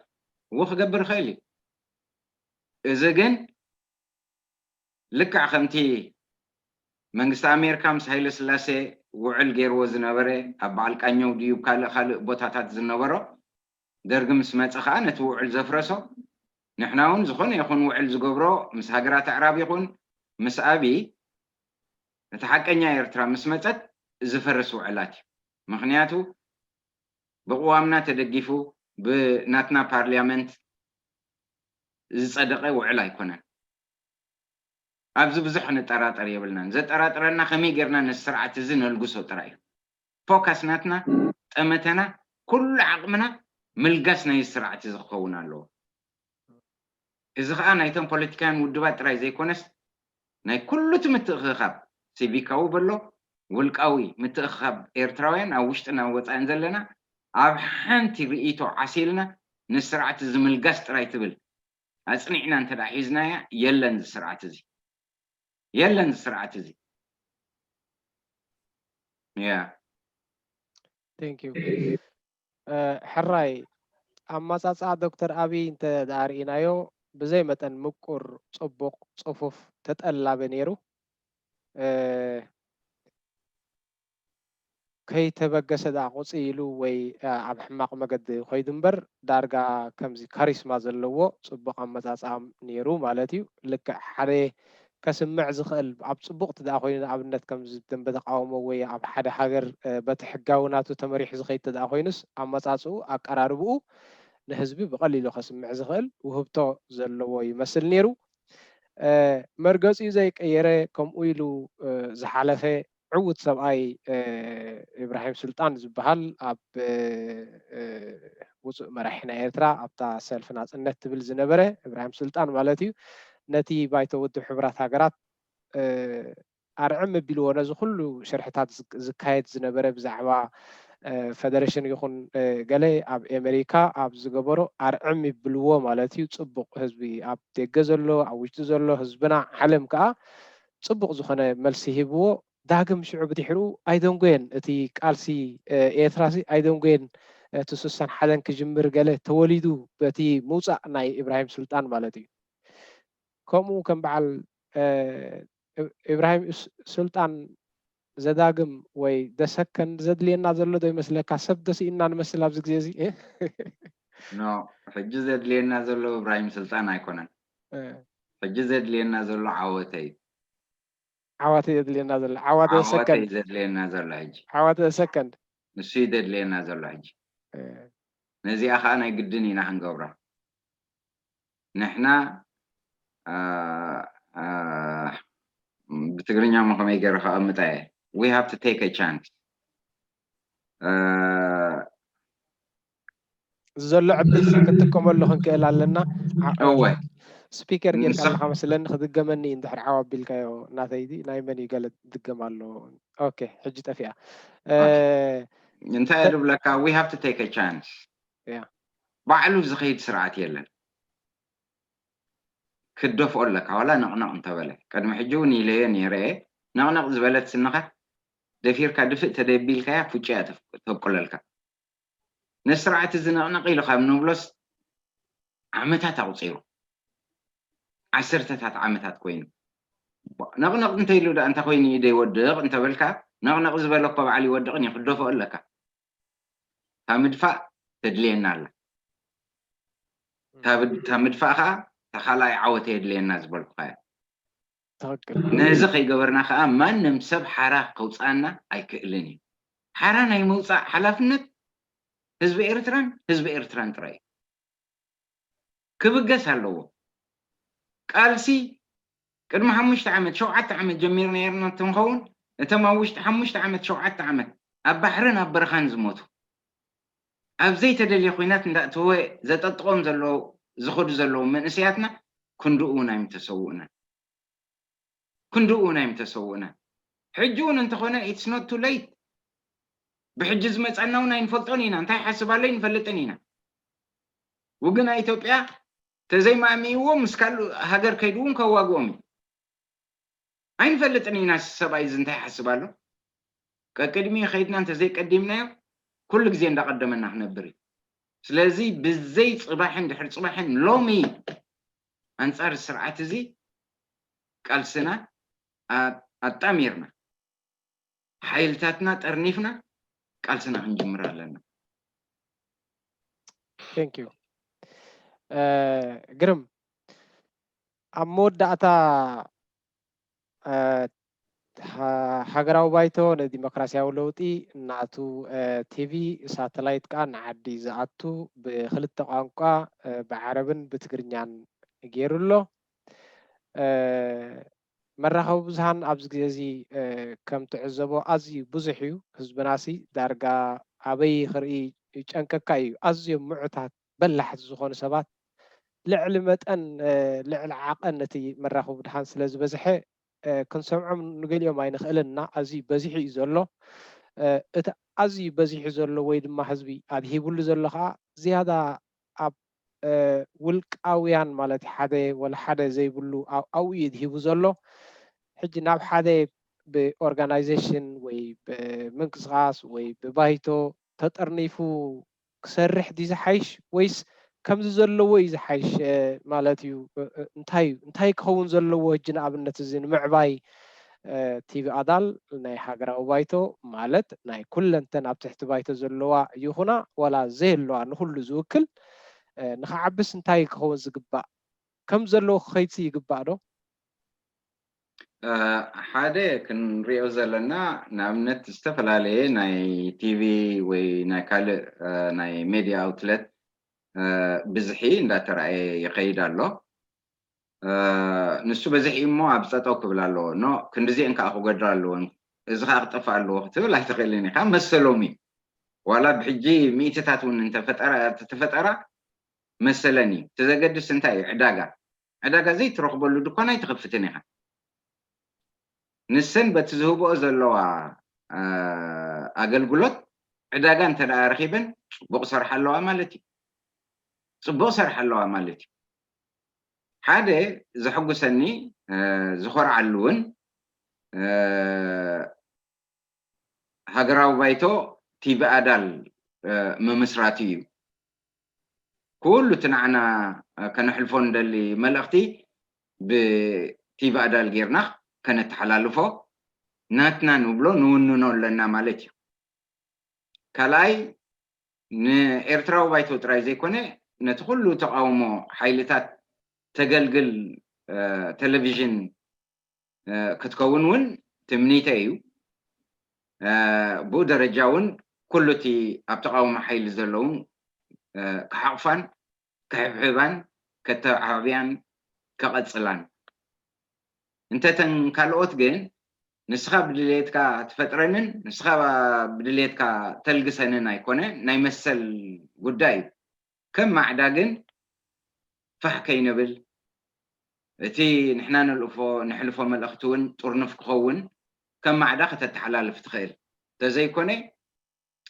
እዎ ክገብር ይኽእል እዩ። እዚ ግን ልክዕ ከምቲ መንግስቲ ኣሜሪካ ምስ ሃይለ ስላሴ ውዕል ገይርዎ ዝነበረ ኣብ በዓል ቃኘው ድዩ ካልእ ካልእ ቦታታት ዝነበሮ ደርጊ ምስ መፀ ከዓ ነቲ ውዕል ዘፍረሶ ንሕና እውን ዝኾነ ይኹን ውዕል ዝገብሮ ምስ ሃገራት ኣዕራብ ይኹን ምስ ኣብይ እቲ ሓቀኛ ኤርትራ ምስ መፀት ዝፈርስ ውዕላት እዩ። ምክንያቱ ብቅዋምና ተደጊፉ ብናትና ፓርሊያመንት ዝፀደቀ ውዕል ኣይኮነን። ኣብዚ ብዙሕ ክንጠራጠር የብልናን። ዘጠራጥረና ከመይ ጌርና ነዚ ስርዓት እዚ ነልግሶ ጥራይ እዩ። ፎካስ ናትና ጠመተና ኩሉ ዓቕምና ምልጋስ ናይ ስርዓት እዚ ክኸውን ኣለዎ። እዚ ከዓ ናይቶም ፖለቲካውያን ውድባት ጥራይ ዘይኮነስ ናይ ኩሉ እቲ ምትእኽኻብ ሲቪካዊ በሎ ውልቃዊ ምትእኽኻብ ኤርትራውያን ኣብ ውሽጥን ኣብ ወፃእን ዘለና ኣብ ሓንቲ ርእይቶ ዓሲልና ንስርዓት እዚ ምልጋስ ጥራይ ትብል ኣፅኒዕና እንተ ደኣ ሒዝናያ የለን እዚ ስርዓት እዚ የለን እዚ ስርዓት እዚ ያ Thank you። ሕራይ ኣመጻጽኣ ዶክተር ኣብይ እንተ ደኣ ርኢናዮ ብዘይ መጠን ምቁር፣ ጽቡቕ፣ ጽፉፍ፣ ተጠላቢ ነይሩ። ከይተበገሰ ደኣ ቁጽ ኢሉ ወይ ኣብ ሕማቕ መገዲ ኮይዱ እምበር ዳርጋ ከምዚ ካሪስማ ዘለዎ ጽቡቕ ኣመጻጽኣ ነይሩ ማለት እዩ። ልክዕ ሓደ ከስምዕ ዝኽእል ኣብ ጽቡቕ እቲ ደኣ ኮይኑ ንኣብነት ከምዚ ደንበ ተቃውሞ ወይ ኣብ ሓደ ሃገር በቲ ሕጋዊ ናቱ ተመሪሑ ዝኸይድ እቲ ደኣ ኮይኑስ ኣመጻጽኡ ኣቀራርብኡ ንህዝቢ ብቐሊሉ ከስምዕ ዝኽእል ውህብቶ ዘለዎ ይመስል ነይሩ። መርገጺኡ ዘይቀየረ ከምኡ ኢሉ ዝሓለፈ ዕዉት ሰብኣይ ኢብራሂም ሱልጣን ዝበሃል ኣብ ውፁእ መራሒ ናይ ኤርትራ ኣብታ ሰልፊ ናፅነት ትብል ዝነበረ ኢብራሂም ሱልጣን ማለት እዩ ነቲ ባይቶ ውድብ ሕቡራት ሃገራት ኣርዕም ኣቢልዎ ነዚ ኩሉ ሽርሕታት ዝካየድ ዝነበረ ብዛዕባ ፈደረሽን ይኹን ገለ ኣብ ኤመሪካ ኣብ ዝገበሮ ኣርዕም ይብልዎ ማለት እዩ። ፅቡቕ ህዝቢ ኣብ ደገ ዘሎ ኣብ ውሽጢ ዘሎ ህዝብና ዓለም ከዓ ፅቡቕ ዝኾነ መልሲ ሂብዎ። ዳግም ሽዑ ብድሕሪኡ ኣይደንጎየን እቲ ቃልሲ ኤርትራሲ ኣይደንጎየን እቲ ስሳን ሓደን ክጅምር ገለ ተወሊዱ በቲ ምውፃእ ናይ ኢብራሂም ሱልጣን ማለት እዩ። ከምኡ ከም በዓል ኢብራሂም ሱልጣን ዘዳግም ወይ ደሰከንድ ዘድልየና ዘሎ ዶ ይመስለካ? ሰብ ደስኢና ንመስል ኣብዚ ግዜ እዚ ኖ ሕጂ ዘድልየና ዘሎ ኢብራሂም ስልጣን ኣይኮነን። ሕጂ ዘድልየና ዘሎ ዓወተ እዩ። ዓዋተ ዘድልየና ዘሎ ዓዋተ ሰከንድ ዘድልየና ዘሎ ሕጂ ዓዋተ ሰከንድ ንሱ እዩ ዘድልየና ዘሎ ሕጂ። ነዚኣ ከዓ ናይ ግድን ኢና ክንገብራ። ንሕና ብትግርኛ ሞ ከመይ ገይረ ከቐምጣ እየ we have to take a chance ዘሎ ዕድል ክንጥቀመሉ ክንክእል ኣለና። እወ ስፒከር ጌርካ ኣለካ መስለኒ ክድገመኒ እዩ እንድሕር ዓው ኣቢልካዮ እናተይዲ ናይ መን እዩ ገለ ትድገም ኣሎ። ኦኬ ሕጂ ጠፊኣ። እንታይ እየ ዝብለካ we have to take a chance። ባዕሉ ዝኸይድ ስርዓት የለን። ክትደፍኦ ኣለካ ዋላ ነቕነቕ እንተበለ ቅድሚ ሕጂ እውን ኢለዮ ነይረ እየ። ነቕነቕ ዝበለት ስንኻ ደፊርካ ድፍእ ተደቢልካያ ፉጭያ ተብቁለልካ። ነዚ ስርዓት እዚ ነቕነቕ ኢሉ ካብ ንብሎስ ዓመታት ኣቑፂሩ ዓሰርተታት ዓመታት ኮይኑ ነቕነቕ እንተኢሉ ደኣ እንታይ ኮይኑ እዩ ዘይወድቕ እንተበልካ ነቕነቕ ዝበለ እኮ በዓል ይወድቕን እዩ ክደፍኦ ኣለካ። እታ ምድፋእ ተድልየና ኣላ። እታ ምድፋእ ከዓ እታ ካልኣይ ዓወት የድልየና ዝበልኩኻ እያ። ነዚ ከይገበርና ከዓ ማንም ሰብ ሓራ ከውፅኣና ኣይክእልን እዩ። ሓራ ናይ ምውፃእ ሓላፍነት ህዝቢ ኤርትራን ህዝቢ ኤርትራን ጥራይ እዩ። ክብገስ ኣለዎ። ቃልሲ ቅድሚ ሓሙሽተ ዓመት ሸውዓተ ዓመት ጀሚርና ነርና እንትንኸውን እቶም ኣብ ውሽጢ ሓሙሽተ ዓመት ሸውዓተ ዓመት ኣብ ባሕርን ኣብ በረኻን ዝሞቱ ኣብ ዘይተደልየ ኩናት እንዳእተወ ዘጠጥቆም ዘለዉ ዝኸዱ ዘለዉ መንእሰያትና ክንድኡ እውን ኣይምተሰውእናን። ክንድኡ እውን ኣይምተሰውእናን። ሕጂ እውን እንተኾነ it's not too late። ብሕጂ ዝመጻና እውን ኣይንፈልጦን ኢና። እንታይ ሓስብ ኣሎ ኣይንፈልጥን ኢና። ውግን ኣብ ኢትዮጵያ ተዘይማእሚእዎ ምስ ካልእ ሃገር ከይዱ እውን ከዋግኦም እዩ። ኣይንፈልጥን ኢና ሰብኣይ እዚ እንታይ ይሓስብ ኣሎ። ቀቅድሚ ከይድና እንተዘይቀዲምናዮ ኩሉ ግዜ እንዳቐደመና ክነብር እዩ። ስለዚ ብዘይ ፅባሕን ድሕሪ ፅባሕን ሎሚ ኣንፃር ስርዓት እዚ ቃልስና ኣጣሚርና ሓይልታትና ጠርኒፍና ቃልስና ክንጅምር ኣለና። Thank you። ግርም ኣብ መወዳእታ ሃገራዊ ባይቶ ንዲሞክራሲያዊ ለውጢ ናቱ ቲቪ ሳተላይት ከዓ ንዓዲ ዝኣቱ ብክልተ ቋንቋ ብዓረብን ብትግርኛን ገይሩ ኣሎ። መራኸቢ ብዙሃን ኣብዚ ግዜ እዚ ከም ትዕዘቦ ኣዝዩ ብዙሕ እዩ። ህዝብናሲ ዳርጋ ኣበይ ክርኢ ይጨንቀካ እዩ። ኣዝዮም ምዑታት በላሕቲ ዝኾኑ ሰባት ልዕሊ መጠን ልዕሊ ዓቐን ነቲ መራኸቢ ብዙሃን ስለ ዝበዝሐ ክንሰምዖም ንገሊኦም ኣይንኽእልን እና ኣዝዩ በዚሑ እዩ ዘሎ። እቲ ኣዝዩ በዚሑ ዘሎ ወይ ድማ ህዝቢ ኣድሂብሉ ዘሎ ከዓ ዝያዳ ኣብ ውልቃውያን ማለት ሓደ ወላ ሓደ ዘይብሉ ኣብኡ እዩ ድሂቡ ዘሎ። ሕጂ ናብ ሓደ ብኦርጋናይዜሽን ወይ ብምንቅስቃስ ወይ ብባይቶ ተጠርኒፉ ክሰርሕ ድዩ ዝሓይሽ ወይስ ከምዚ ዘለዎ እዩ ዝሓይሽ ማለት እዩ? እንታይ እንታይ ክኸውን ዘለዎ ሕጂ ንኣብነት እዚ ንምዕባይ ቲቪ ኣዳል ናይ ሃገራዊ ባይቶ ማለት ናይ ኩለንተን ኣብ ትሕቲ ባይቶ ዘለዋ ይኹና ዋላ ዘየለዋ ንኩሉ ዝውክል ንክዓብስ እንታይ ክኸውን ዝግባእ ከም ዘለዎ ክኸይድሲ ይግባእ ዶ? ሓደ ክንሪኦ ዘለና ንኣብነት ዝተፈላለየ ናይ ቲቪ ወይ ናይ ካልእ ናይ ሜድያ ኣውትለት ብዝሒ እንዳተረኣየ ይኸይድ ኣሎ። ንሱ በዝሕ እዩ እሞ ኣብ ፀጠው ክብል ኣለዎ ኖ ክንድዚአን ከዓ ክጎድራ ኣለዎን እዚ ከዓ ክጠፍእ ኣለዎ ክትብል ኣይትኽእልን ኢኻ መሰሎም እዩ ዋላ ብሕጂ ሚእትታት እውን እንተፈጠራ መሰለን እዩ እቲ ዘገድስ እንታይ እዩ ዕዳጋ ዕዳጋ ዘይትረኽበሉ ድኳን ኣይትኸፍትን ኢኻ ንሰን በቲ ዝህብኦ ዘለዋ ኣገልግሎት ዕዳጋ እንተ ረኺበን ፅቡቅ ሰርሓ ኣለዋ ማለት እዩ ፅቡቅ ሰርሓ ኣለዋ ማለት እዩ ሓደ ዘሐጉሰኒ ዝኮርዓሉ እውን ሃገራዊ ባይቶ ቲቪ ኣዳል ምምስራቱ እዩ ኩሉ እቲ ንዓና ከነሕልፎ ንደሊ መልእኽቲ ብቲቪ ኣዳል ጌርና ከነተሓላልፎ ናትና ንብሎ ንውንኖ ኣለና ማለት እዩ ካልኣይ ንኤርትራዊ ባይቶ ጥራይ ዘይኮነ ነቲ ኩሉ ተቃውሞ ሓይልታት ተገልግል ቴሌቪዥን ክትከውን እውን ትምኒተይ እዩ ብኡ ደረጃ እውን ኩሉ እቲ ኣብ ተቃውሞ ሓይሊ ዘለውን ክሓቑፋን ክሕብሕባን ከተሓብያን ከቐፅላን እንተተን ካልኦት ግን ንስኻ ብድልየትካ ትፈጥረንን ንስኻ ብድልየትካ ተልግሰንን ኣይኮነ ናይ መሰል ጉዳይ እዩ ከም ማዕዳ ግን ፋሕ ከይንብል እቲ ንሕና ንልእፎ ንሕልፎ መልእኽቲ እውን ጥርኑፍ ክኸውን ከም ማዕዳ ከተተሓላልፍ ትኽእል እንተዘይኮነ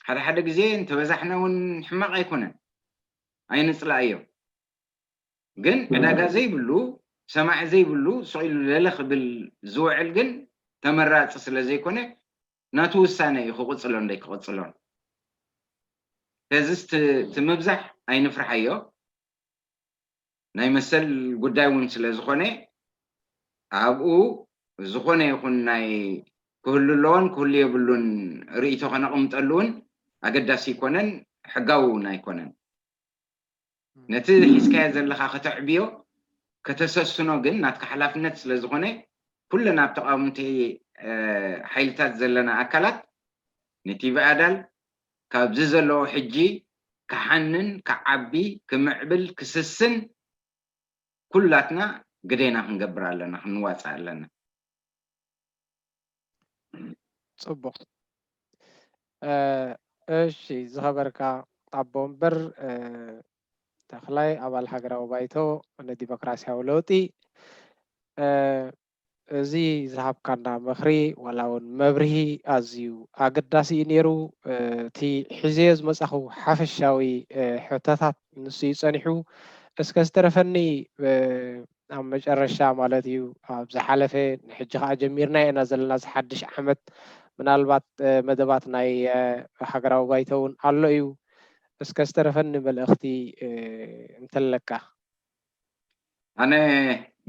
ሓደ ሓደ ግዜ እንተበዛሕና እውን ሕማቕ ኣይኮነን ኣይንፅላእዮ ግን ዕዳጋ ዘይብሉ ሰማዒ ዘይብሉ ስቕ ኢሉ ለለ ክብል ዝውዕል ግን ተመራፂ ስለ ዘይኮነ ናቱ ውሳነ እዩ ክቕፅሎ እንደይ ክቕፅሎን ከዚ እቲ ምብዛሕ ኣይንፍርሓዮ ናይ መሰል ጉዳይ እውን ስለ ዝኾነ ኣብኡ ዝኾነ ይኹን ናይ ክህሉ ኣለዎን ክህሉ የብሉን ርእይቶ ከነቕምጠሉ እውን ኣገዳሲ ኣይኮነን ሕጋዊ እውን ኣይኮነን ነቲ ሒዝካዮ ዘለኻ ከተዕብዮ ከተሰስኖ ግን ናትካ ሓላፍነት ስለ ዝኾነ ኩለን ኣብ ተቃውምቲ ሓይልታት ዘለና ኣካላት ንቲቪ ኣዳል ካብዚ ዘለዎ ሕጂ ክሓንን ክዓቢ ክምዕብል ክስስን ኩላትና ግዴና ክንገብር ኣለና ክንዋፃእ ኣለና ጽቡቕ። እሺ፣ ዝኸበርካ ኣቦ ወንበር ተኽላይ፣ ኣባል ሃገራዊ ባይቶ ንዲሞክራሲያዊ ለውጢ፣ እዚ ዝሃብካና ምኽሪ ዋላ እውን መብርሂ ኣዝዩ ኣገዳሲ እዩ ነይሩ። እቲ ሒዘዮ ዝመጻኹ ሓፈሻዊ ሕቶታት ንሱ እዩ ጸኒሑ። እስከ ዝተረፈኒ ኣብ መጨረሻ ማለት እዩ፣ ኣብ ዝሓለፈ፣ ንሕጂ ከኣ ጀሚርና ኢና ዘለና፣ እዚ ሓድሽ ዓመት ምናልባት መደባት ናይ ሃገራዊ ባይቶ እውን ኣሎ እዩ። እስከ ዝተረፈኒ መልእኽቲ እንተለካ። ኣነ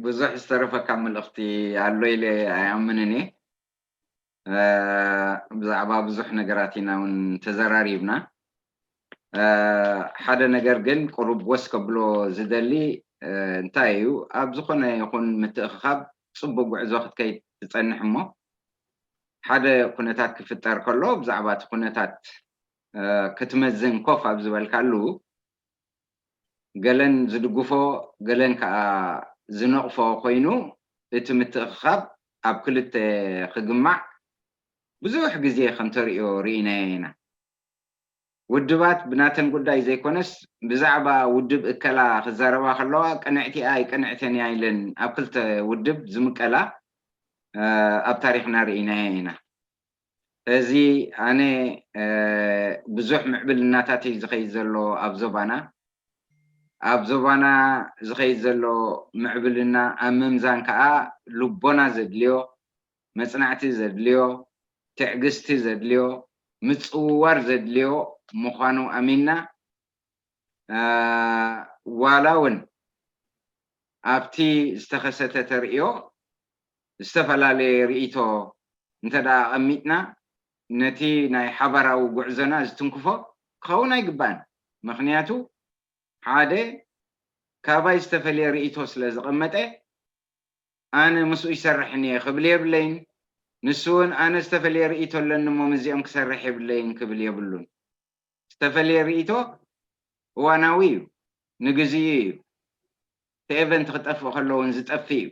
ብዙሕ ዝተረፈካ መልእኽቲ ኣሎ ኢለ ኣይኣምንን እየ። ብዛዕባ ብዙሕ ነገራት ኢና እውን ተዘራሪብና። ሓደ ነገር ግን ቁሩብ ወስ ከብሎ ዝደሊ እንታይ እዩ፣ ኣብ ዝኾነ ይኹን ምትእኽኻብ ጽቡቅ ጉዕዞ ክትከይድ ትጸንሕ እሞ፣ ሓደ ኩነታት ክፍጠር ከሎ ብዛዕባ እቲ ኩነታት ክትመዝን ኮፍ ኣብ ዝበልካሉ፣ ገለን ዝድግፎ ገለን ከዓ ዝነቕፎ ኮይኑ፣ እቲ ምትእኽኻብ ኣብ ክልተ ክግማዕ ብዙሕ ግዜ ከም ተርእዮ ርኢናዮ ኢና። ውድባት ብናተን ጉዳይ ዘይኮነስ፣ ብዛዕባ ውድብ እከላ ክዛረባ ከለዋ ቅንዕቲ እያ ኣይቅንዕትን እያ ኢለን ኣብ ክልተ ውድብ ዝምቀላ ኣብ ታሪኽና ርኢናዮ ኢና። እዚ ኣነ ብዙሕ ምዕብልናታት እዩ ዝኸይድ ዘሎ ኣብ ዞባና። ኣብ ዞባና ዝኸይድ ዘሎ ምዕብልና ኣብ ምምዛን ከዓ ልቦና ዘድልዮ፣ መፅናዕቲ ዘድልዮ፣ ትዕግስቲ ዘድልዮ፣ ምፅውዋር ዘድልዮ ምዃኑ ኣሚንና፣ ዋላ እውን ኣብቲ ዝተኸሰተ ተርእዮ ዝተፈላለየ ርእይቶ እንተ ደኣ ኣቐሚጥና፣ ነቲ ናይ ሓባራዊ ጉዕዞና ዝትንክፎ ክኸውን ኣይግባእን። ምኽንያቱ፣ ሓደ ካባይ ዝተፈልየ ርእይቶ ስለ ዘቐመጠ፣ ኣነ ምስኡ ይሰርሕን እየ ክብል የብለይን። ንሱ እውን ኣነ ዝተፈልየ ርእይቶ ኣለኒ እሞ ምስዚኦም ክሰርሕ የብለይን ክብል የብሉን። ዝተፈልየ ርእይቶ እዋናዊ እዩ፣ ንግዚኡ እዩ። እቲ ኤቨንት ክጠፍእ ከሎ እውን ዝጠፍእ እዩ።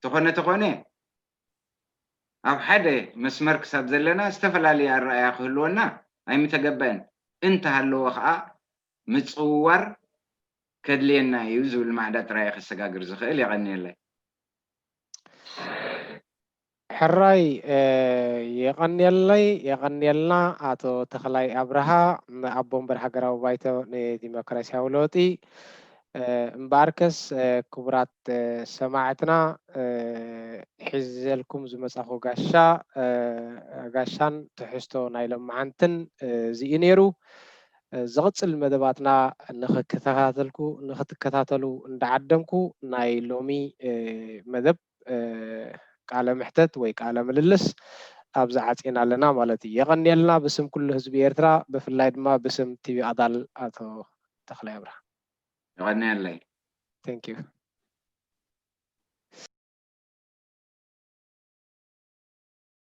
ተኾነ ተኾነ ኣብ ሓደ መስመር ክሳብ ዘለና ዝተፈላለየ ኣረኣእያ ክህልወና ኣይምተገበአን። እንተሃለወ ከዓ ምፅውዋር ከድልየና እዩ ዝብል ማዕዳ ጥራይ ከሰጋግር ዝኽእል። የቐንየለይ። ሕራይ የቐንየለይ፣ የቐንየልና ኣቶ ተኽላይ ኣብርሃ፣ ኣቦ ወንበር ሃገራዊ ባይቶ ንዲሞክራሲያዊ ለውጢ። እምበኣርከስ ክቡራት ሰማዕትና፣ ሒዘልኩም ዝመጻኹ ጋሻ ጋሻን ትሕዝቶ ናይ ሎማዓንትን እዚ እዩ ነይሩ። ዝቕጽል መደባትና ንኽከታተልኩ ንኽትከታተሉ እንዳዓደምኩ፣ ናይ ሎሚ መደብ ቃለ ምሕተት ወይ ቃለ ምልልስ ኣብዚ ዓጺና ኣለና ማለት እዩ። የቐንየልና ብስም ኩሉ ህዝቢ ኤርትራ፣ ብፍላይ ድማ ብስም ቲቪ ኣዳል ኣቶ ተኽላይ ኣብርሃ። የቐንየለይ። Thank you።